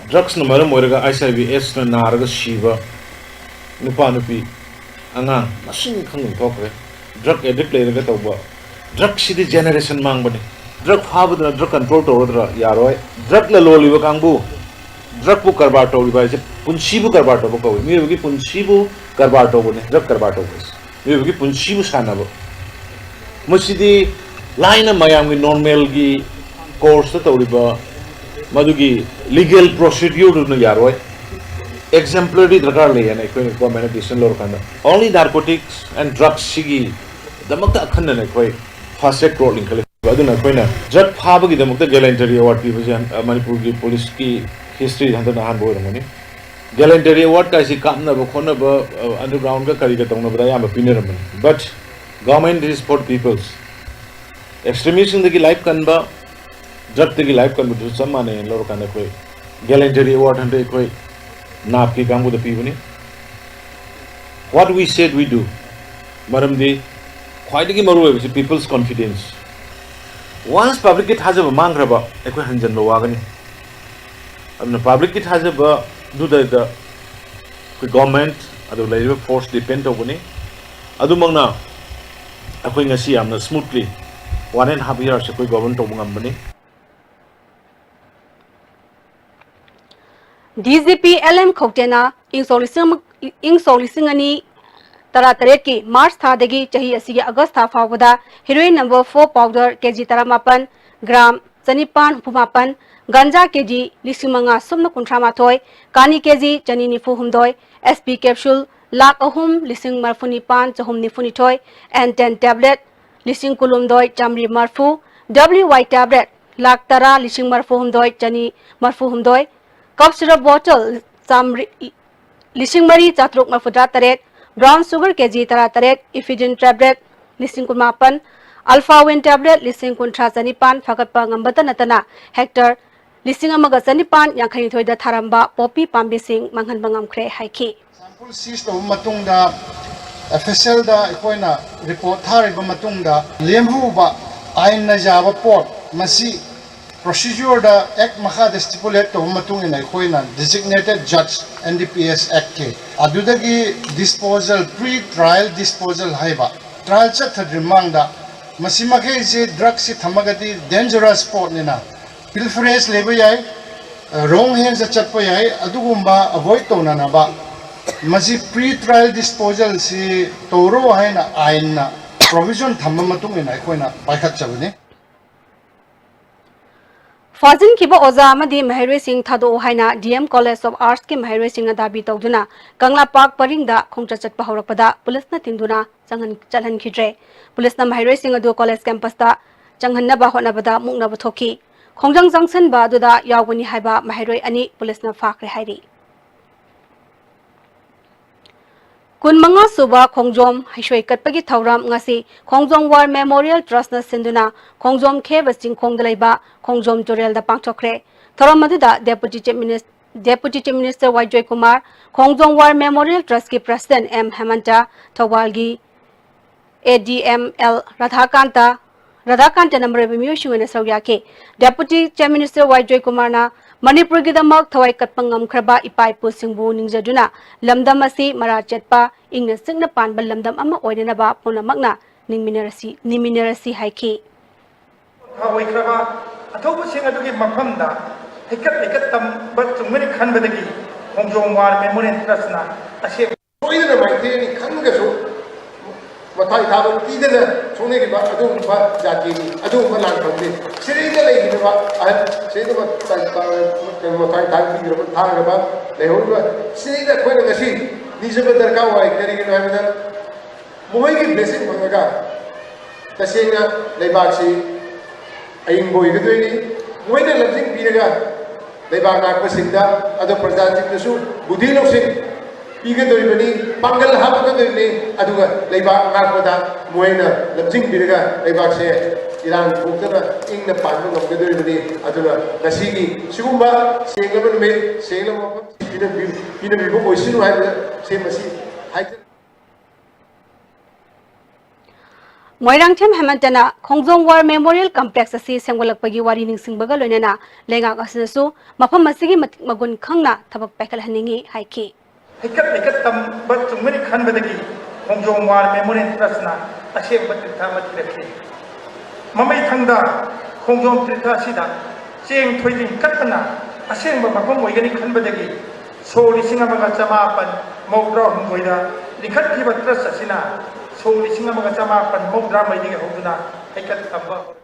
drugs ꯅ ꯃꯔꯝ ꯑꯣꯏꯔꯒ H I V AIDS ꯅ ꯅꯥꯔꯒ ꯁꯤꯕ ꯅꯨꯄꯥ ꯅꯨꯄꯤ ꯑꯉꯥꯡ ꯃꯁꯤꯡ ꯈꯪꯗꯅ ꯊꯣꯛꯈ꯭ꯔꯦ꯫ Drug addict ꯂꯩꯔꯒ ꯇꯧꯕ꯫ Drug ꯁꯤꯗꯤ generation ꯃꯥꯡꯕꯅꯤ꯫ Drug ꯐꯥꯕꯗꯨꯅ drug control ꯇꯧꯔꯗ꯭ꯔꯥ? ꯌꯥꯔꯣꯏ꯫ Drug ꯂꯂꯣꯜꯂꯤꯕ ꯀꯥꯡꯕꯨ, drug ꯄꯨ ꯀꯔꯕꯥꯔ ꯇꯧꯔꯤꯕ ꯍꯥꯏꯁꯦ ꯄꯨꯟꯁꯤꯕꯨ ꯀꯔꯕꯥꯔ ꯇꯧꯕ ꯀꯧꯏ꯫ ꯃꯤꯑꯣꯏꯕꯒꯤ ꯄꯨꯟꯁꯤꯕꯨ ꯀꯔꯕꯥꯔ ꯇꯧꯕꯅꯤ drug ꯀꯔꯕꯥꯔ ꯇꯧꯕ ꯍꯥꯏꯁꯦ꯫ ꯃꯤꯑꯣꯏꯕꯒꯤ ꯄꯨꯟꯁꯤꯕꯨ ꯁꯥꯟꯅꯕ꯫ ꯃꯁꯤꯗꯤ ꯂꯥꯏꯅ ꯃꯌꯥꯝꯒꯤ normal ꯒꯤ course ꯇ ꯇꯧꯔꯤꯕ ꯃꯗꯨꯒꯤ legal procedure ꯗꯨꯅ ꯌꯥꯔꯣꯏ꯫ Exemplary ꯗꯔꯀꯥꯔ ꯂꯩ ꯍꯥꯏꯅ ꯑꯩꯈꯣꯏꯅ government ꯅ decision ꯂꯧꯔꯀꯥꯟꯗ only narcotics and drugs ꯁꯤꯒꯤꯗꯃꯛꯇ ꯑꯈꯟꯅꯅ ꯑꯩꯈꯣꯏ Fast Track Court ꯂꯤꯡꯈꯠꯂꯤ꯫ ꯑꯗꯨꯅ ꯑꯩꯈꯣꯏꯅ drug ꯐꯥꯕꯒꯤꯗꯃꯛꯇ gallantry award ꯄꯤꯕꯁꯦ ꯍꯟ-, ꯃꯅꯤꯄꯨꯔꯒꯤ ꯄꯨꯂꯤꯁꯀꯤ history ꯗ ꯍꯟꯗꯛꯅ ꯑꯍꯥꯟꯕ ꯑꯣꯏꯔꯝꯒꯅꯤ꯫ Gallantry award ꯀꯥꯏꯁꯤ ꯀꯥꯞꯅꯕ ꯈꯣꯠꯅꯕ, ꯑ, underground ꯒ ꯀꯔꯤꯒ ꯇꯧꯅꯕꯗ ꯑꯌꯥꯝꯕ ꯄꯤꯅꯔꯝꯕꯅꯤ꯫ But government is for peoples꯫ Extremist ꯁꯤꯡꯗꯒꯤ life ꯀꯟꯕ, drug ꯇꯒꯤ life ꯀꯟꯕꯗꯨꯁꯨ ꯆꯞ ꯃꯥꯟꯅꯩꯅ ꯂꯧꯔꯀꯥꯟꯗ ꯑꯩꯈꯣꯏ gallantry award ꯍꯟꯗꯛ ꯑꯩꯈꯣꯏ NAP ꯀꯤ ꯀꯥꯡꯕꯨꯗ ꯄꯤꯕꯅꯤ꯫ What we said we do꯫ ꯃꯔꯝꯗꯤ ꯈ꯭ꯋꯥꯏꯗꯒꯤ ꯃꯔꯨ ꯑꯣꯏꯕꯁꯤ people's confidence꯫ Once public ꯀꯤ ꯊꯥꯖꯕ ꯃꯥꯡꯈ꯭ꯔꯕ ꯑꯩꯈꯣꯏ ꯍꯟꯖꯟꯕ ꯋꯥꯒꯅꯤ꯫ ꯑꯗꯨꯅ public ꯀꯤ ꯊꯥꯖꯕꯗꯨꯗ ꯑꯩꯈꯣꯏ government ꯑꯗꯨ ꯂꯩꯔꯤꯕ force depend ꯇꯧꯒꯅꯤ꯫ ꯑꯗꯨꯃꯛꯅ ꯑꯩꯈꯣꯏ ꯉꯁꯤ ꯌꯥꯝꯅ smoothly one and half years ꯑꯩꯈꯣꯏ govern ꯇꯧꯕ ꯉꯝꯕꯅꯤ꯫ D G P L M ꯈꯧꯇꯦꯅ ꯏꯪ ꯁꯣꯛ ꯂꯤꯁꯤꯡ ꯑꯃ, ꯏꯪ ꯁꯣꯛ ꯂꯤꯁꯤꯡ ꯑꯅꯤ ꯇꯔꯥꯇꯔꯦꯠꯀꯤ March ꯊꯥꯗꯒꯤ ꯆꯍꯤ ꯑꯁꯤꯒꯤ August ꯊꯥ ꯐꯥꯎꯕꯗ heroin number four powder K G ꯇꯔꯥꯃꯥꯄꯟ, gram ꯆꯅꯤꯄꯥꯟ ꯍꯨꯝꯐꯨ ꯃꯥꯄꯟ, ꯒꯟꯖꯥ K G ꯂꯤꯁꯤꯡ ꯃꯉꯥ ꯁꯨꯞꯅ ꯀꯨꯟꯊ꯭ꯔꯥ ꯃꯥꯊꯣꯏ, ꯀꯥꯅꯤ K G ꯆꯅꯤ ꯅꯤꯐꯨ ꯍꯨꯝꯗꯣꯏ, S P capsule ꯂꯥꯈ ꯑꯍꯨꯝ ꯂꯤꯁꯤꯡ ꯃꯔꯤꯐꯨ ꯅꯤꯄꯥꯟ ꯆꯍꯨꯝ ꯅꯤꯐꯨ ꯅꯤꯊꯣꯏ, N ten tablet ꯂꯤꯁꯤꯡ ꯀꯨꯟꯍꯨꯝꯗꯣꯏ ꯆꯥꯃꯔꯤ ꯃꯔꯤꯐꯨ, W Y tablet ꯂꯥꯈ ꯇꯔꯥ ꯂꯤꯁꯤꯡ ꯃꯔꯤꯐꯨ ꯍꯨꯝꯗꯣꯏ ꯆꯅꯤ ꯃꯔꯤꯐꯨ ꯍꯨꯝꯗꯣꯏ, cough syrup bottle ꯆꯥꯃꯔꯤ, ꯂꯤꯁꯤꯡ ꯃꯔꯤ ꯆꯥꯇ꯭ꯔꯨꯛ ꯃꯔꯤꯐꯨꯇꯔꯥ ꯇꯔꯦꯠ, Brown sugar K G ꯇꯔꯥꯇꯔꯦꯠ, Ephedrine tablet ꯂꯤꯁꯤꯡ ꯀꯨꯟꯃꯥꯄꯟ, Alpha Win tablet ꯂꯤꯁꯤꯡ ꯀꯨꯟꯊ꯭ꯔꯥ ꯆꯅꯤꯄꯥꯟ ꯐꯒꯠꯄ ꯉꯝꯕꯇ ꯅꯠꯇꯅ hectare ꯂꯤꯁꯤꯡ ꯑꯃꯒ ꯆꯅꯤꯄꯥꯟ ꯌꯥꯡꯈꯩꯅꯤꯊꯣꯏꯗ ꯊꯥꯔꯝꯕ ꯄꯣꯄꯤ ꯄꯥꯝꯕꯤꯁꯤꯡ ꯃꯥꯡꯍꯟꯕ ꯉꯝꯈ꯭ꯔꯦ ꯍꯥꯏꯈꯤ꯫ Sample seize ꯇꯧꯕ ꯃꯇꯨꯡꯗ, F S L ꯗ ꯑꯩꯈꯣꯏꯅ report ꯊꯥꯔꯤꯕ ꯃꯇꯨꯡꯗ, ꯂꯦꯝꯍꯧꯕ ꯑꯥꯏꯟꯅ ꯌꯥꯕ ꯄꯣꯠ, ꯃꯁꯤ procedure ꯗ Act ꯃꯈꯥꯗ stipulate ꯇꯧꯕ ꯃꯇꯨꯡ ꯏꯟꯅ ꯑꯩꯈꯣꯏꯅ designated judge, N D P S Act ꯀꯤ, ꯑꯗꯨꯗꯒꯤ disposal, pre trial disposal ꯍꯥꯏꯕ, trial ꯆꯠꯊꯗ꯭ꯔꯤ ꯃꯃꯥꯡꯗ ꯃꯁꯤ ꯃꯈꯩꯁꯤ, drug ꯁꯤ ꯊꯝꯃꯒꯗꯤ dangerous ꯄꯣꯠꯅꯤꯅ, pilferage ꯂꯩꯕ ꯌꯥꯏ, wrong hands ꯗ ꯆꯠꯄ ꯌꯥꯏ, ꯑꯗꯨꯒꯨꯝꯕ avoid ꯇꯧꯅꯅꯕ ꯃꯁꯤ pre trial disposal ꯁꯤ ꯇꯧꯔꯣ ꯍꯥꯏꯅ ꯑꯥꯏꯟꯅ provision ꯊꯝꯕ ꯃꯇꯨꯡ ꯏꯟꯅ ꯑꯩꯈꯣꯏꯅ ꯄꯥꯏꯈꯠꯆꯕꯅꯤ꯫ ꯐꯥꯖꯤꯟꯈꯤꯕ ꯑꯣꯖꯥ ꯑꯃꯗꯤ ꯃꯍꯩꯔꯣꯏꯁꯤꯡ ꯊꯥꯗꯣꯛꯎ ꯍꯥꯏꯅ D M College of Arts ꯀꯤ ꯃꯍꯩꯔꯣꯏꯁꯤꯡꯅ ꯗꯥꯕꯤ ꯇꯧꯗꯨꯅ ꯀꯪꯂꯥ ꯄꯥꯔꯛ ꯄꯔꯤꯡꯗ ꯈꯣꯡꯆꯠ ꯆꯠꯄ ꯍꯧꯔꯛꯄꯗ ꯄꯨꯂꯤꯁꯅ ꯊꯤꯡꯗꯨꯅ ꯆꯪꯍꯟ-, ꯆꯠꯍꯟꯈꯤꯗ꯭ꯔꯦ꯫ ꯄꯨꯂꯤꯁꯅ ꯃꯍꯩꯔꯣꯏꯁꯤꯡ ꯑꯗꯨ college campus ꯇ ꯆꯪꯍꯟꯅꯕ ꯍꯣꯠꯅꯕꯗ ꯃꯨꯛꯅꯕ ꯊꯣꯛꯈꯤ꯫ ꯈꯣꯡꯖꯪ ꯆꯪꯁꯤꯟꯕ ꯑꯗꯨꯗ ꯌꯥꯎꯒꯅꯤ ꯍꯥꯏꯕ ꯃꯍꯩꯔꯣꯏ ꯑꯅꯤ ꯄꯨꯂꯤꯁꯅ ꯐꯥꯈ꯭ꯔꯦ ꯍꯥꯏꯔꯤ꯫ ꯀꯨꯟꯃꯉꯥ ꯁꯨꯕ ꯈꯣꯡꯖꯣꯝ ꯍꯩꯁꯣꯏ ꯀꯠꯄꯒꯤ ꯊꯧꯔꯝ ꯉꯁꯤ ꯈꯣꯡꯖꯣꯝ War Memorial Trust ꯅ ꯁꯤꯟꯗꯨꯅ ꯈꯣꯡꯖꯣꯝ ꯈꯦꯕ ꯆꯤꯡꯈꯣꯡꯗ ꯂꯩꯕ ꯈꯣꯡꯖꯣꯝ ꯇꯨꯔꯦꯜꯗ ꯄꯥꯡꯊꯣꯛꯈ꯭ꯔꯦ꯫ ꯊꯧꯔꯝ ꯑꯗꯨꯗ Deputy Chief Minis-, Deputy Chief Minister Y Joykumar, Khongjom War Memorial Trust ꯀꯤ President ꯑꯦꯝ ꯍꯦꯃꯟꯇ, ꯊꯧꯕꯥꯜꯒꯤ A D M L Radhakanta, ꯔꯥꯙꯥꯀꯥꯟꯇꯅ ꯃꯔꯨꯑꯣꯏꯕ ꯃꯤꯑꯣꯏꯁꯤꯡ ꯑꯣꯏꯅ ꯁꯔꯨꯛ ꯌꯥꯈꯤ꯫ Deputy Chief Minister ꯋꯥꯏ ꯖꯣꯏꯀꯨꯃꯥꯔꯅ ꯃꯅꯤꯄꯨꯔꯒꯤꯗꯃꯛ ꯊꯋꯥꯏ ꯀꯠꯄ ꯉꯝꯈ꯭ꯔꯕ ꯏꯄꯥ ꯏꯄꯨꯁꯤꯡꯕꯨ ꯅꯤꯡꯖꯗꯨꯅ ꯂꯝꯗꯝ ꯑꯁꯤ ꯃꯔꯥ ꯆꯦꯠꯄ, ꯏꯪꯅ ꯆꯤꯛꯅ ꯄꯥꯟꯕ ꯂꯝꯗꯝ ꯑꯃ ꯑꯣꯏꯅꯅꯕ ꯄꯨꯝꯅꯃꯛꯅ ꯅꯤꯡꯃꯤꯟꯅꯔꯁꯤ, ꯅꯤꯡꯃꯤꯟꯅꯔꯁꯤ ꯍꯥꯏꯈꯤ꯫ ꯑꯣꯏꯈ꯭ꯔꯕ ꯑꯊꯧꯕꯁꯤꯡ ꯑꯗꯨꯒꯤ ꯃꯐꯝꯗ ꯍꯩꯀꯠ ꯂꯩꯀꯠ ꯇꯝꯕ ꯆꯨꯝꯒꯅꯤ ꯈꯟꯕꯗꯒꯤ ꯈꯣꯡꯖꯣꯝ War Memorial Trust ꯅ ꯑꯁꯦꯡꯕ ꯁꯣꯏꯗꯅ ꯃꯥꯏꯊꯤꯔꯅꯤ ꯈꯟꯂꯒꯁꯨ ꯃꯊꯥꯏ ꯊꯥꯕ ꯄꯤꯗꯅ ꯁꯣꯛꯅꯈꯤꯕ ꯑꯗꯨꯒꯨꯝꯕ ꯖꯥꯇꯤꯅꯤ, ꯑꯗꯨꯒꯨꯝꯕ ꯂꯥꯟꯐꯝꯅꯤ꯫ ꯁꯤꯗꯩꯗ ꯂꯩꯈꯤꯗꯕ ꯑꯍꯟ, ꯁꯤꯗꯩꯗ ꯃ-, ꯇ-, ꯇ-, ꯀꯩꯅꯣ, ꯃꯊꯥꯏ ꯊꯥꯕ ꯄꯤꯈ꯭ꯔꯕ, ꯊꯥꯈ꯭ꯔꯕ ꯂꯩꯍꯧꯔꯤꯕ, ꯁꯤꯗꯩꯗ ꯑꯩꯈꯣꯏꯅ ꯉꯁꯤ ꯅꯤꯡꯁꯤꯡꯕ ꯗꯔꯀꯥꯔ ꯑꯣꯏ꯫ ꯀꯔꯤꯒꯤꯅꯣ ꯍꯥꯏꯕꯗ, ꯃꯈꯣꯏꯒꯤ blessing ꯐꯪꯉꯒ ꯇꯁꯦꯡꯅ ꯂꯩꯕꯥꯛꯁꯤ ꯑꯏꯪꯕ ꯑꯣꯏꯒꯗꯣꯏꯅꯤ꯫ ꯃꯣꯏꯅ ꯂꯝꯖꯤꯡ ꯄꯤꯔꯒ ꯂꯩꯕꯥꯛ ꯉꯥꯛꯄꯁꯤꯡꯗ, ꯑꯗꯣ ꯄ꯭ꯔꯖꯥꯁꯤꯡꯗꯁꯨ ꯕꯨꯙꯤ ꯂꯧꯁꯤꯡ, ꯄꯤꯒꯗꯧꯔꯤꯕꯅꯤ, ꯄꯥꯡꯒꯜ ꯍꯥꯞꯄꯒꯗꯧꯔꯤꯕꯅꯤ꯫ ꯑꯗꯨꯒ ꯂꯩꯕꯥꯛ ꯉꯥꯛꯄꯗ ꯃꯣꯏꯅ ꯂꯝꯖꯤꯡꯕꯤꯔꯒ ꯂꯩꯕꯥꯛꯁꯦ ꯏꯔꯥꯡ ꯊꯣꯛꯇꯅ ꯏꯪꯅ ꯄꯥꯟꯕ ꯉꯝꯒꯗꯧꯔꯤꯕꯅꯤ꯫ ꯑꯗꯨꯅ ꯉꯁꯤꯒꯤ ꯁꯤꯒꯨꯝꯕ ꯁꯦꯡꯂꯕ ꯅꯨꯃꯤꯠ, ꯁꯦꯡꯂꯕ ꯃꯐꯝ ꯄꯤꯅꯕꯤ-, ꯄꯤꯅꯕꯤꯕ ꯑꯣꯏꯁꯅꯨ ꯍꯥꯏꯕꯁꯦ ꯃꯁꯤ ꯍꯥꯏꯖꯔꯤ꯫ ꯃꯣꯏꯔꯥꯡꯊꯦꯝ ꯍꯦꯃꯟꯇꯅ ꯈꯣꯡꯖꯣꯝ ꯋꯥꯔ ꯃꯦꯃꯣꯔꯤꯌꯦꯜ ꯀꯝꯄ꯭ꯂꯦꯛꯁ ꯑꯁꯤ ꯁꯦꯝꯒꯠꯂꯛꯄꯒꯤ ꯋꯥꯔꯤ ꯅꯤꯡꯁꯤꯡꯕꯒ ꯂꯣꯏꯅꯅ ꯂꯩꯉꯥꯛ ꯑꯁꯤꯅꯁꯨ ꯃꯐꯝ ꯑꯁꯤꯒꯤ ꯃꯇꯤꯛ ꯃꯒꯨꯟ ꯈꯪꯅ ꯊꯕꯛ ꯄꯥꯏꯈꯠꯍꯟꯅꯤꯡꯏ ꯍꯥꯏꯈꯤ꯫ ꯍꯩꯀꯠ ꯂꯩꯀꯠ ꯇꯝꯕ ꯆꯨꯝꯒꯅꯤ ꯈꯟꯕꯗꯒꯤ ꯈꯣꯡꯖꯣꯝ ꯋꯥꯔ ꯃꯦꯃꯣꯔꯤꯌꯦꯜ ꯇ꯭ꯔꯁꯅ ꯑꯁꯦꯡꯕ ꯇꯤꯔꯊ ꯑꯃ ꯊꯤꯔꯛꯈꯤ꯫ ꯃꯃꯩꯊꯪꯗ ꯈꯣꯡꯖꯣꯝ ꯇꯤꯔꯊ ꯑꯁꯤꯗ ꯆꯦꯡ ꯊꯣꯏꯗꯤꯡ ꯀꯠꯄꯅ ꯑꯁꯦꯡꯕ ꯃꯐꯝ ꯑꯣꯏꯒꯅꯤ ꯈꯟꯕꯗꯒꯤ ꯁꯣꯛ ꯂꯤꯁꯤꯡ ꯑꯃꯒ ꯆꯃꯥꯄꯟ ꯃꯧꯗ꯭ꯔꯥ ꯍꯨꯝꯗꯣꯏꯗ ꯂꯤꯡꯈꯠꯈꯤꯕ ꯇ꯭ꯔꯁ ꯑꯁꯤꯅ ꯁꯣꯛ ꯂꯤꯁꯤꯡ ꯑꯃꯒ ꯆꯃꯥꯄꯟ ꯃꯧꯗ꯭ꯔꯥ ꯃꯔꯤꯗꯒꯤ ꯍꯧꯗꯨꯅ ꯍꯩꯀꯠ ꯇꯝꯕ ꯍꯧꯔꯛꯈꯤ꯫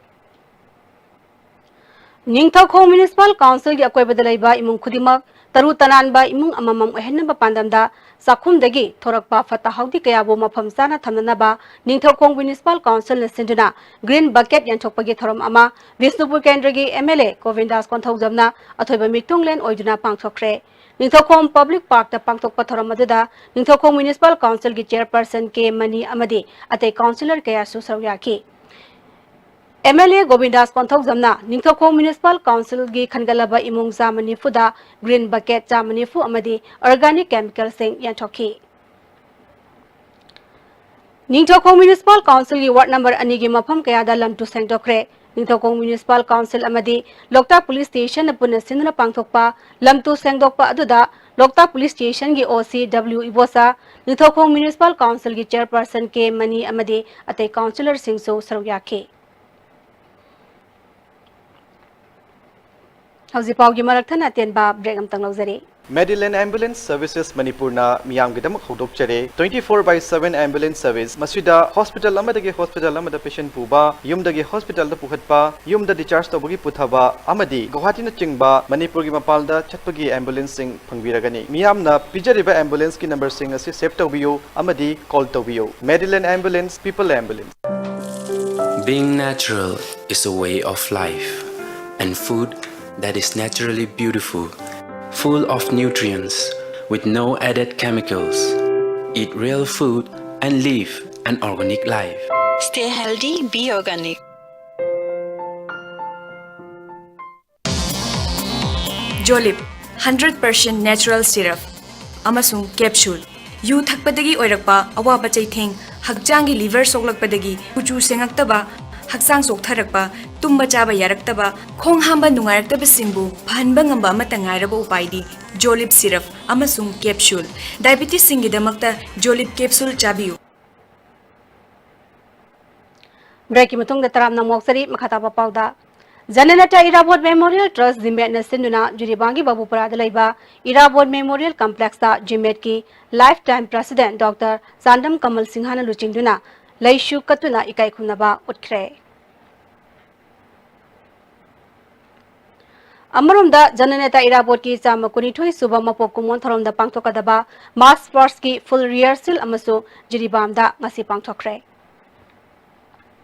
ꯅꯤꯡꯊꯧꯈꯣꯡ ꯃ꯭ꯌꯨꯅꯤꯁꯤꯄꯥꯜ ꯀꯥꯎꯟꯁꯤꯜꯒꯤ ꯑꯀꯣꯏꯕꯗ ꯂꯩꯕ ꯏꯃꯨꯡ ꯈꯨꯗꯤꯡꯃꯛ ꯇꯔꯨ ꯇꯅꯥꯟꯕ ꯏꯃꯨꯡ ꯑꯃꯃꯝ ꯑꯣꯏꯍꯟꯅꯕ ꯄꯥꯟꯗꯝꯗ ꯆꯥꯛꯈꯨꯝꯗꯒꯤ ꯊꯣꯔꯛꯄ ꯐꯠꯇ ꯍꯥꯎꯗꯤ ꯀꯌꯥꯕꯨ ꯃꯐꯝ ꯆꯥꯅ ꯊꯝꯅꯅꯕ ꯅꯤꯡꯊꯧꯈꯣꯡ ꯃ꯭ꯌꯨꯅꯤꯁꯤꯄꯥꯜ ꯀꯥꯎꯟꯁꯤꯜꯅ ꯁꯤꯟꯗꯨꯅ ꯒ꯭ꯔꯤꯟ ꯕꯀꯦꯠ ꯌꯦꯟꯊꯣꯛꯄꯒꯤ ꯊꯧꯔꯝ ꯑꯃ ꯕꯤꯁꯅꯨꯄꯨꯔ ꯀꯦꯟꯗ꯭ꯔꯒꯤ ꯑꯦꯝ ꯑꯦꯜ ꯑꯦ ꯒꯣꯕꯤꯟꯗꯥꯁ ꯀꯣꯟꯊꯧꯖꯝꯅ ꯑꯊꯣꯏꯕ ꯃꯤꯇꯨꯡꯂꯦꯟ ꯑꯣꯏꯗꯨꯅ ꯄꯥꯡꯊꯣꯛꯈ꯭ꯔꯦ꯫ ꯅꯤꯡꯊꯧꯈꯣꯡ ꯄꯕ꯭ꯂꯤꯛ ꯄꯥꯔꯛꯇ ꯄꯥꯡꯊꯣꯛꯄ ꯊꯧꯔꯝ ꯑꯗꯨꯗ ꯅꯤꯡꯊꯧꯈꯣꯡ ꯃ꯭ꯌꯨꯅꯤꯁꯤꯄꯥꯜ ꯀꯥꯎꯟꯁꯤꯜꯒꯤ ꯆꯦꯌꯔꯄꯔꯁꯟ ꯀꯦ ꯃꯅꯤ ꯑꯃꯗꯤ ꯑꯇꯩ ꯀꯥꯎꯟꯁꯤꯂꯔ ꯀꯌꯥꯁꯨ ꯁꯔꯨꯛ ꯌꯥꯈꯤ꯫ ꯑꯦꯝ ꯑꯦꯜ ꯑꯦ ꯒꯣꯕꯤꯟꯗꯥꯁ ꯀꯣꯟꯊꯧꯖꯝꯅ ꯅꯤꯡꯊꯧꯈꯣꯡ ꯃ꯭ꯌꯨꯅꯤꯁꯤꯄꯥꯜ ꯀꯥꯎꯟꯁꯤꯜꯒꯤ ꯈꯟꯒꯠꯂꯕ ꯏꯃꯨꯡ ꯆꯥꯝꯃ ꯅꯤꯐꯨꯗ ꯒ꯭ꯔꯤꯟ ꯕꯀꯦꯠ ꯆꯥꯝꯃ ꯅꯤꯐꯨ ꯑꯃꯗꯤ ꯑꯣꯔꯒꯥꯅꯤꯛ ꯀꯦꯃꯤꯀꯦꯜꯁꯤꯡ ꯌꯦꯟꯊꯣꯛꯈꯤ꯫ ꯅꯤꯡꯊꯧꯈꯣꯡ ꯃ꯭ꯌꯨꯅꯤꯁꯤꯄꯥꯜ ꯀꯥꯎꯟꯁꯤꯜꯒꯤ ꯋꯥꯔꯗ ꯅꯝꯕꯔ ꯑꯅꯤꯒꯤ ꯃꯐꯝ ꯀꯌꯥꯗ ꯂꯝ ꯇꯨ ꯁꯦꯡꯗꯣꯛꯈ꯭ꯔꯦ꯫ ꯅꯤꯡꯊꯧꯈꯣꯡ ꯃ꯭ꯌꯨꯅꯤꯁꯤꯄꯥꯜ ꯀꯥꯎꯟꯁꯤꯜ ꯑꯃꯗꯤ ꯂꯣꯛꯇꯥꯛ ꯄꯨꯂꯤꯁ ꯁ꯭ꯇꯦꯁꯟꯅ ꯄꯨꯟꯅ ꯁꯤꯟꯗꯨꯅ ꯄꯥꯡꯊꯣꯛꯄ ꯂꯝ ꯇꯨ ꯁꯦꯡꯗꯣꯛꯄ ꯑꯗꯨꯗ ꯂꯣꯛꯇꯥꯛ ꯄꯨꯂꯤꯁ ꯁ꯭ꯇꯦꯁꯟꯒꯤ ꯑꯣ ꯁꯤ ꯗꯕ꯭ꯂꯤꯎ ꯏꯕꯣꯆꯥ, ꯅꯤꯡꯊꯧꯈꯣꯡ ꯃ꯭ꯌꯨꯅꯤꯁꯤꯄꯥꯜ ꯀꯥꯎꯟꯁꯤꯜꯒꯤ ꯆꯦꯌꯔꯄꯔꯁꯟ ꯀꯦ ꯃꯅꯤ ꯑꯃꯗꯤ ꯑꯇꯩ ꯀꯥꯎꯟꯁꯤꯂꯔꯁꯤꯡꯁꯨ ꯁꯔꯨꯛ ꯌꯥꯈꯤ꯫ ꯍꯧꯖꯤꯛ ꯄꯥꯎꯒꯤ ꯃꯔꯛ ꯊꯠꯅ ꯑꯇꯦꯟꯕ ꯕ꯭ꯔꯦꯛ ꯑꯃꯇꯪ ꯂꯧꯖꯔꯤ꯫ ꯃꯦꯗꯤꯂꯦꯟ ꯑꯦꯝꯕꯨꯂꯦꯟꯁ ꯁꯔꯚꯤꯁꯦꯁ ꯃꯅꯤꯄꯨꯔꯅ ꯃꯤꯌꯥꯝꯒꯤꯗꯃꯛ ꯍꯧꯗꯣꯛꯆꯔꯦ twenty four by seven ambulance service꯫ ꯃꯁꯤꯗ ꯍꯣꯁꯄꯤꯇꯥꯜ ꯑꯃꯗꯒꯤ ꯍꯣꯁꯄꯤꯇꯥꯜ ꯑꯃꯗ ꯄꯦꯁꯦꯟ ꯄꯨꯕ, ꯌꯨꯝꯗꯒꯤ ꯍꯣꯁꯄꯤꯇꯥꯜꯗ ꯄꯨꯈꯠꯄ, ꯌꯨꯝꯗ ꯗꯤꯁꯆꯥꯔꯖ ꯇꯧꯕꯒꯤ ꯄꯨꯊꯕ ꯑꯃꯗꯤ ꯒꯨꯋꯥꯍꯥꯇꯤꯅꯆꯤꯡꯕ ꯃꯅꯤꯄꯨꯔꯒꯤ ꯃꯄꯥꯟꯗ ꯆꯠꯄꯒꯤ ꯑꯦꯝꯕꯨꯂꯦꯟꯁꯁꯤꯡ ꯐꯪꯕꯤꯔꯒꯅꯤ꯫ ꯃꯤꯌꯥꯝꯅ ꯄꯤꯖꯔꯤꯕ ꯑꯦꯝꯕꯨꯂꯦꯟꯁꯀꯤ ꯅꯝꯕꯔꯁꯤꯡ ꯑꯁꯤ ꯁꯦꯚ ꯇꯧꯕꯤꯌꯨ ꯑꯃꯗꯤ ꯀꯣꯜ ꯇꯧꯕꯤꯌꯨ꯫ Medilin Ambulance, People Ambulance. Being natural is a way of life, and food that is naturally beautiful, full of nutrients, with no added chemicals. Eat real food and live an organic life. Stay healthy, be organic. Jolib, hundred percent natural syrup ꯑꯃꯁꯨꯡ capsule꯫ U ꯊꯛꯄꯗꯒꯤ ꯑꯣꯏꯔꯛꯄ ꯑꯋꯥꯕ ꯆꯩꯊꯦꯡ, ꯍꯛꯆꯥꯡꯒꯤ liver ꯁꯣꯛꯂꯛꯄꯗꯒꯤ ꯀꯨꯆꯨ ꯁꯦꯡꯉꯛꯇꯕ, ꯍꯛꯆꯥꯡ ꯆꯣꯛꯊꯔꯛꯄ, ꯇꯨꯝꯕ ꯆꯥꯕ ꯌꯥꯔꯛꯇꯕ, ꯈꯣꯡ ꯍꯥꯝꯕ ꯅꯨꯡꯉꯥꯏꯔꯛꯇꯕꯁꯤꯡꯕꯨ ꯐꯍꯟꯕ ꯉꯝꯕ ꯑꯃꯠꯇ ꯉꯥꯏꯔꯕ ꯎꯄꯥꯏꯗꯤ Jolib syrup ꯑꯃꯁꯨꯡ capsule꯫ Diabetesꯁꯤꯡꯒꯤꯗꯃꯛꯇ Jolib capsule ꯆꯥꯕꯤꯌꯨ꯫ Breakꯀꯤ ꯃꯇꯨꯡꯗ ꯇꯔꯥꯝꯅ ꯑꯃꯨꯛ ꯑꯣꯛꯆꯔꯤ꯫ ꯃꯈꯥ ꯇꯥꯕ ꯄꯥꯎꯗ, Jananeta Irabot Memorial Trust, ꯖꯤꯃꯦꯠꯅ ꯁꯤꯟꯗꯨꯅ ꯖꯤꯔꯤꯕꯥꯝꯒꯤ ꯕꯥꯕꯨꯄꯨꯔꯥꯗ ꯂꯩꯕ ꯏꯔꯥꯕꯣꯠ Memorial Complexꯇ ꯖꯤꯃꯦꯠꯀꯤ lifetime president Doctor Chandam ꯀꯃꯜ ꯁꯤꯡꯍꯅ ꯂꯨꯆꯤꯡꯗꯨꯅ ꯂꯩꯁꯨ ꯀꯠꯇꯨꯅ ꯏꯀꯥꯏ ꯈꯨꯝꯅꯕ ꯎꯠꯈ꯭ꯔꯦ꯫ ꯑꯃꯔꯣꯝꯗ, ꯖꯅꯅꯦꯇꯥ ꯏꯔꯥꯕꯣꯠꯀꯤ ꯆꯥꯝꯃ ꯀꯨꯟꯅꯤꯊꯣꯏ ꯁꯨꯕ ꯃꯄꯣꯛ ꯀꯨꯝꯑꯣꯟ ꯊꯧꯔꯝꯗ ꯄꯥꯡꯊꯣꯛꯀꯗꯕ march pastꯀꯤ full rehearsal ꯑꯃꯁꯨ ꯖꯤꯔꯤꯕꯥꯝꯗ ꯉꯁꯤ ꯄꯥꯡꯊꯣꯛꯈ꯭ꯔꯦ꯫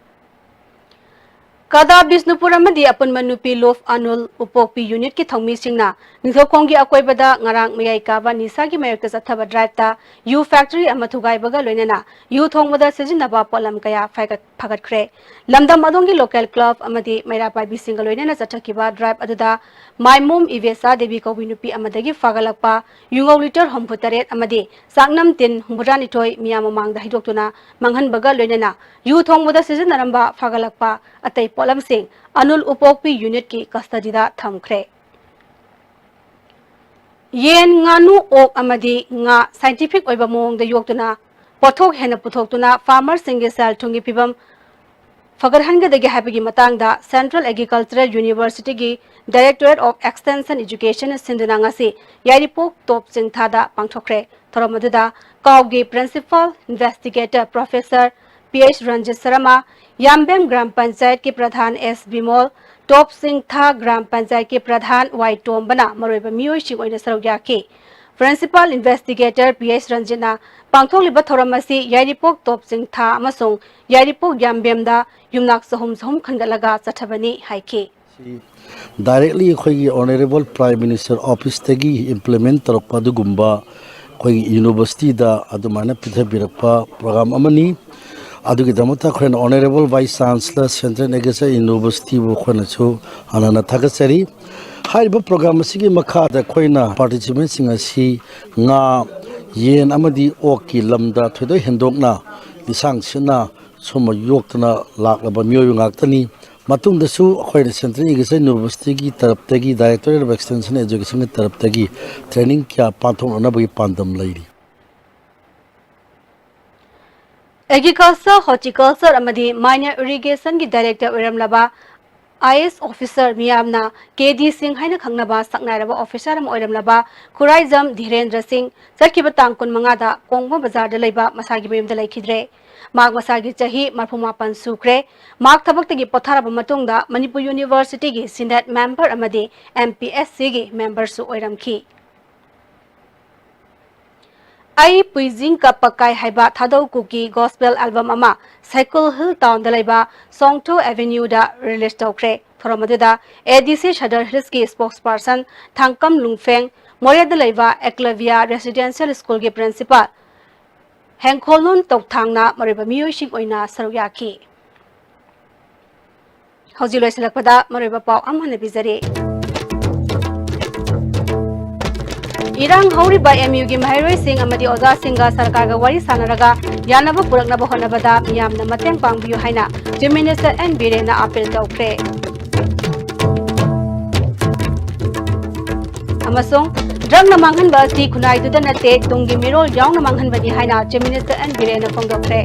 ꯀꯗꯥ ꯕꯤꯁꯅꯨꯄꯨꯔ ꯑꯃꯗꯤ ꯑꯄꯨꯟꯕ ꯅꯨꯄꯤ ꯂꯨꯞ ꯑꯅꯨꯜ ꯎꯄꯣꯛꯄꯤ unitꯀꯤ ꯊꯧꯃꯤꯁꯤꯡꯅ ꯅꯤꯡꯊꯧꯈꯣꯡꯒꯤ ꯑꯀꯣꯏꯕꯗ ꯉꯔꯥꯡ ꯃꯌꯥꯏ ꯀꯥꯕ ꯅꯤꯁꯥꯒꯤ ꯃꯥꯌꯣꯛꯇ ꯆꯠꯊꯕ driveꯇ ꯌꯨ factory ꯑꯃ ꯊꯨꯒꯥꯏꯕꯒ ꯂꯣꯏꯅꯅ ꯌꯨ ꯊꯣꯡꯕꯗ ꯁꯤꯖꯤꯟꯅꯕ ꯄꯣꯠꯂꯝ ꯀꯌꯥ ꯐꯥꯒꯠ-, ꯐꯥꯒꯠꯈ꯭ꯔꯦ꯫ ꯂꯝꯗꯝ ꯑꯗꯣꯝꯒꯤ local club ꯑꯃꯗꯤ ꯃꯩꯔꯥ ꯄꯥꯏꯕꯤꯁꯤꯡꯒ ꯂꯣꯏꯅꯅ ꯆꯠꯊꯈꯤꯕ drive ꯑꯗꯨꯗ ꯃꯥꯏꯃꯣꯝ ꯏꯕꯦꯁꯥ ꯗꯦꯕꯤ ꯀꯧꯕꯤ ꯅꯨꯄꯤ ꯑꯃꯗꯒꯤ ꯐꯥꯒꯠꯂꯛꯄ ꯌꯨꯉꯧ litre ꯍꯨꯝꯐꯨ ꯇꯔꯦꯠ ꯑꯃꯗꯤ ꯆꯥꯛꯅꯝ tin ꯍꯨꯝꯐꯨꯇꯔꯥꯅꯤꯊꯣꯏ ꯃꯤꯌꯥꯝ ꯃꯃꯥꯡꯗ ꯍꯩꯗꯣꯛꯇꯨꯅ ꯃꯥꯡꯍꯟꯕꯒ ꯂꯣꯏꯅꯅ ꯌꯨ ꯊꯣꯡꯕꯗ ꯁꯤꯖꯤꯟꯅꯔꯝꯕ ꯐꯥꯒꯠꯂꯛꯄ ꯑꯇꯩ ꯄꯣꯠꯂꯝꯁꯤꯡ ꯑꯅꯨꯜ ꯎꯄꯣꯛꯄꯤ unitꯀꯤ custodyꯗ ꯊꯝꯈ꯭ꯔꯦ꯫ ꯌꯦꯟ, ꯉꯥꯅꯨ, ꯑꯣꯛ ꯑꯃꯗꯤ ꯉꯥ scientific ꯑꯣꯏꯕ ꯃꯑꯣꯡꯗ ꯌꯣꯛꯇꯨꯅ ꯄꯣꯠꯊꯣꯛ ꯍꯦꯟꯅ ꯄꯨꯊꯣꯛꯇꯨꯅ farmerꯁꯤꯡꯒꯤ ꯁꯦꯜ ꯊꯨꯝꯒꯤ ꯐꯤꯚꯝ ꯐꯒꯠꯍꯟꯒꯗꯒꯦ ꯍꯥꯏꯕꯒꯤ ꯃꯇꯥꯡꯗ Central Agricultural Universityꯒꯤ Directorate of Extension Educationꯅ ꯁꯤꯟꯗꯨꯅ ꯉꯁꯤ ꯌꯥꯏꯔꯤꯄꯣꯛ ꯇꯣꯞ ꯆꯤꯡꯊꯥꯗ ꯄꯥꯡꯊꯣꯛꯈ꯭ꯔꯦ꯫ ꯊꯧꯔꯝ ꯑꯗꯨꯗ ꯀꯥꯎꯒꯤ Principal Investigator Professor P H Ranjit Sharma, Yambem gram ꯄꯟꯆꯥꯌꯠꯀꯤ ꯄ꯭ꯔꯙꯥꯟ ꯑꯦꯁ ꯕꯤꯃꯣꯜ, ꯇꯣꯞ ꯆꯤꯡꯊꯥ ꯒ꯭ꯔꯥꯝ ꯄꯟꯆꯥꯌꯠꯀꯤ ꯄ꯭ꯔꯙꯥꯟ ꯋꯥꯏ ꯇꯣꯝꯕꯅ ꯃꯔꯨꯑꯣꯏꯕ ꯃꯤꯑꯣꯏꯁꯤꯡ ꯑꯣꯏꯅ ꯁꯔꯨꯛ ꯌꯥꯈꯤ꯫ Principal Investigator ꯄꯤ ꯑꯩꯆ ꯔꯟꯖꯤꯠꯅ ꯄꯥꯡꯊꯣꯛꯂꯤꯕ ꯊꯧꯔꯝ ꯑꯁꯤ ꯌꯥꯏꯔꯤꯄꯣꯛ ꯇꯣꯞ ꯆꯤꯡꯊꯥ ꯑꯃꯁꯨꯡ ꯌꯥꯏꯔꯤꯄꯣꯛ ꯌꯥꯝꯕꯦꯝꯗ ꯌꯨꯝꯅꯥꯛ ꯆꯍꯨꯝ ꯆꯍꯨꯝ ꯈꯟꯒꯠꯂꯒ ꯆꯠꯊꯕꯅꯤ ꯍꯥꯏꯈꯤ꯫ ꯗꯥꯏꯔꯦꯛꯂꯤ ꯑꯩꯈꯣꯏꯒꯤ ꯑꯣꯅꯔꯦꯕꯜ ꯄ꯭ꯔꯥꯏꯝ ꯃꯤꯅꯤꯁꯇꯔ ꯑꯣꯐꯤꯁꯇꯒꯤ ꯏꯝꯄ꯭ꯂꯤꯃꯦꯟ ꯇꯧꯔꯛꯄ ꯑꯗꯨꯒꯨꯝꯕ ꯑꯩꯈꯣꯏꯒꯤ ꯌꯨꯅꯤꯚꯔꯁꯤꯇꯤꯗ ꯑꯗꯨꯃꯥꯏꯅ ꯄꯤꯊꯕꯤꯔꯛꯄ ꯄ꯭ꯔꯣꯒ꯭ꯔꯥꯝ ꯑꯃꯅꯤ꯫ ꯑꯗꯨꯒꯤꯗꯃꯛꯇ ꯑꯩꯈꯣꯏꯅ ꯑꯣꯅꯔꯦꯕꯜ ꯚꯥꯏꯁ ꯆꯥꯟꯁꯂꯔ ꯁꯦꯟꯇ꯭ꯔꯦꯜ ꯑꯦꯒ꯭ꯔꯤꯀꯜꯆꯔ ꯌꯨꯅꯤꯚꯔꯁꯤꯇꯤꯕꯨ ꯑꯩꯈꯣꯏꯅꯁꯨ ꯍꯟꯅ ꯍꯟꯅ ꯊꯥꯒꯠꯆꯔꯤ꯫ ꯍꯥꯏꯔꯤꯕ ꯄ꯭ꯔꯣꯒ꯭ꯔꯥꯝ ꯑꯁꯤꯒꯤ ꯃꯈꯥꯗ ꯑꯩꯈꯣꯏꯅ ꯄꯥꯔꯇꯤꯁꯤꯄꯦꯟꯁꯤꯡ ꯑꯁꯤ ꯉꯥ, ꯌꯦꯟ ꯑꯃꯗꯤ ꯑꯣꯛꯀꯤ ꯂꯝꯗ ꯊꯣꯏꯗꯣꯛ ꯍꯦꯟꯗꯣꯛꯅ ꯂꯤꯁꯥꯡ ꯁꯤꯠꯅ ꯁꯨꯝꯕ ꯌꯣꯛꯇꯅ ꯂꯥꯛꯂꯕ ꯃꯤꯑꯣꯏꯕ ꯉꯥꯛꯇꯅꯤ꯫ ꯃꯇꯨꯡꯗꯁꯨ ꯑꯩꯈꯣꯏꯅ ꯁꯦꯟꯇ꯭ꯔꯦꯜ ꯑꯦꯒ꯭ꯔꯤꯀꯜꯆꯔ ꯌꯨꯅꯤꯚꯔꯁꯤꯇꯤꯒꯤ ꯇꯔꯞꯇꯒꯤ, ꯗꯥꯏꯔꯦꯛꯇꯣꯔꯦꯠ ꯑꯣꯐ ꯑꯦꯛꯁꯇꯦꯟꯁꯟ ꯑꯦꯖꯨꯀꯦꯁꯟꯒꯤ ꯇꯔꯞꯇꯒꯤ ꯇ꯭ꯔꯦꯅꯤꯡ ꯀꯌꯥ ꯄꯥꯡꯊꯣꯛꯅꯅꯕꯒꯤ ꯄꯥꯟꯗꯝ ꯂꯩꯔꯤ꯫ ꯑꯦꯒ꯭ꯔꯤꯀꯜꯆꯔ, ꯍꯣꯔꯇꯤꯀꯜꯆꯔ ꯑꯃꯗꯤ ꯃꯥꯏꯅꯔ ꯏꯔꯤꯒꯦꯁꯟꯒꯤ ꯗꯥꯏꯔꯦꯛꯇꯔ ꯑꯣꯏꯔꯝꯂꯕ ꯑꯥꯏ ꯑꯦꯁ ꯑꯣꯐꯤꯁꯔ ꯃꯤꯌꯥꯝꯅ ꯀꯦ ꯗꯤ ꯁꯤꯡ ꯍꯥꯏꯅ ꯈꯪꯅꯕ ꯁꯛꯅꯥꯏꯔꯕ ꯑꯣꯐꯤꯁꯔ ꯑꯃ ꯑꯣꯏꯔꯝꯂꯕ ꯈꯨꯔꯥꯏꯖꯝ ꯙꯤꯔꯦꯟꯗ꯭ꯔ ꯁꯤꯡ ꯆꯠꯈꯤꯕ ꯇꯥꯡ ꯀꯨꯟꯃꯉꯥꯗ ꯀꯣꯡꯕ ꯕꯖꯥꯔꯗ ꯂꯩꯕ ꯃꯁꯥꯒꯤ ꯃꯌꯨꯝꯗ ꯂꯩꯈꯤꯗ꯭ꯔꯦ꯫ ꯃꯍꯥꯛ ꯃꯁꯥꯒꯤ ꯆꯍꯤ ꯃꯔꯐꯨ ꯃꯥꯄꯟ ꯁꯨꯈ꯭ꯔꯦ꯫ ꯃꯍꯥꯛ ꯊꯕꯛꯇꯒꯤ ꯄꯣꯊꯥꯔꯕ ꯃꯇꯨꯡꯗ ꯃꯅꯤꯄꯨꯔ ꯌꯨꯅꯤꯚꯔꯁꯤꯇꯤꯒꯤ ꯁꯤꯅꯦꯠ ꯃꯦꯝꯕꯔ ꯑꯃꯗꯤ ꯑꯦꯝ ꯄꯤ ꯑꯦꯁ ꯁꯤꯒꯤ ꯃꯦꯝꯕꯔꯁꯨ ꯑꯣꯏꯔꯝꯈꯤ꯫ ꯑꯩ ꯄꯨꯏꯖꯤꯡ ꯀꯞꯄ ꯀꯥꯏ ꯍꯥꯏꯕ ꯊꯥꯗꯧ ꯀꯨꯀꯤ ꯒꯣꯁꯄꯦꯜ ꯑꯦꯜꯕꯝ ꯑꯃ ꯁꯥꯏꯀꯨꯜ ꯍꯤꯜ ꯇꯥꯎꯟꯗ ꯂꯩꯕ ꯁꯣꯡꯊꯣ ꯑꯦꯚꯦꯅ꯭ꯌꯨꯗ ꯔꯤꯂꯤꯖ ꯇꯧꯈ꯭ꯔꯦ꯫ ꯊꯧꯔꯝ ꯑꯗꯨꯗ ꯑꯦ ꯗꯤ ꯁꯤ ꯁꯗꯔ ꯍꯤꯜꯁꯀꯤ ꯁ꯭ꯄꯣꯛꯁ ꯄꯥꯔꯁꯟ ꯊꯥꯡꯀꯝ ꯂꯨꯡꯐꯦꯡ, ꯃꯣꯔꯦꯗ ꯂꯩꯕ ꯑꯦꯀ꯭ꯂꯦꯚꯤꯌꯥ ꯔꯦꯁꯤꯗꯦꯟꯁꯤꯌꯦꯜ ꯁ꯭ꯀꯨꯜꯒꯤ ꯄ꯭ꯔꯤꯟꯁꯤꯄꯥꯜ ꯍꯦꯡꯈꯣꯜꯂꯨꯟ ꯇꯣꯛꯊꯥꯡꯅ ꯃꯔꯨꯑꯣꯏꯕ ꯃꯤꯑꯣꯏꯁꯤꯡ ꯑꯣꯏꯅ ꯁꯔꯨꯛ ꯌꯥꯈꯤ꯫ ꯍꯧꯖꯤꯛ ꯂꯣꯏꯁꯤꯜꯂꯛꯄꯗ ꯃꯔꯨꯑꯣꯏꯕ ꯄꯥꯎ ꯑꯃ ꯍꯟꯅ ꯄꯤꯖꯔꯤ꯫ ꯏꯔꯥꯡ ꯍꯧꯔꯤꯕ ꯑꯦꯝ ꯌꯨꯒꯤ ꯃꯍꯩꯔꯣꯏꯁꯤꯡ ꯑꯃꯗꯤ ꯑꯣꯖꯥꯁꯤꯡꯒ ꯁꯔꯀꯥꯔꯒ ꯋꯥꯔꯤ ꯁꯥꯟꯅꯔꯒ ꯌꯥꯅꯕ ꯄꯨꯔꯛꯅꯕ ꯍꯣꯠꯅꯕꯗ ꯃꯤꯌꯥꯝꯅ ꯃꯇꯦꯡ ꯄꯥꯡꯕꯤꯌꯨ ꯍꯥꯏꯅ ꯆꯤꯐ ꯃꯤꯅꯤꯁꯇꯔ ꯑꯦꯟ ꯕꯤꯔꯦꯟꯅ ꯑꯥꯄꯤꯜ ꯇꯧꯈ꯭ꯔꯦ꯫ ꯑꯃꯁꯨꯡ ꯗ꯭ꯔꯒꯅ ꯃꯥꯡꯍꯟꯕ ꯑꯁꯤ ꯈꯨꯟꯅꯥꯏꯗꯨꯗ ꯅꯠꯇꯦ, ꯇꯨꯡꯒꯤ ꯃꯤꯔꯣꯜ ꯌꯥꯎꯅ ꯃꯥꯡꯍꯟꯕꯅꯤ ꯍꯥꯏꯅ ꯆꯤꯐ ꯃꯤꯅꯤꯁꯇꯔ ꯑꯦꯟ ꯕꯤꯔꯦꯟꯅ ꯐꯣꯡꯗꯣꯛꯈ꯭ꯔꯦ꯫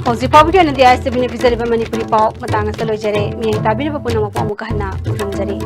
ꯍꯧꯖꯤꯛ ꯐꯥꯎꯕꯒꯤ ꯑꯣꯏꯅꯗꯤ ꯑꯥꯏ ꯑꯦꯁ ꯇꯤ ꯚꯤꯅ ꯄꯤꯖꯔꯤꯕ ꯃꯅꯤꯄꯨꯔꯤ ꯄꯥꯎ ꯃꯇꯥꯡ ꯑꯁꯤꯗ ꯂꯣꯏꯖꯔꯦ꯫ ꯃꯤꯠꯌꯦꯡ ꯇꯥꯕꯤꯔꯤꯕ ꯄꯨꯝꯅꯃꯛꯄꯨ ꯑꯃꯨꯛꯀ ꯍꯟꯅ ꯈꯨꯔꯨꯝꯖꯔꯤ꯫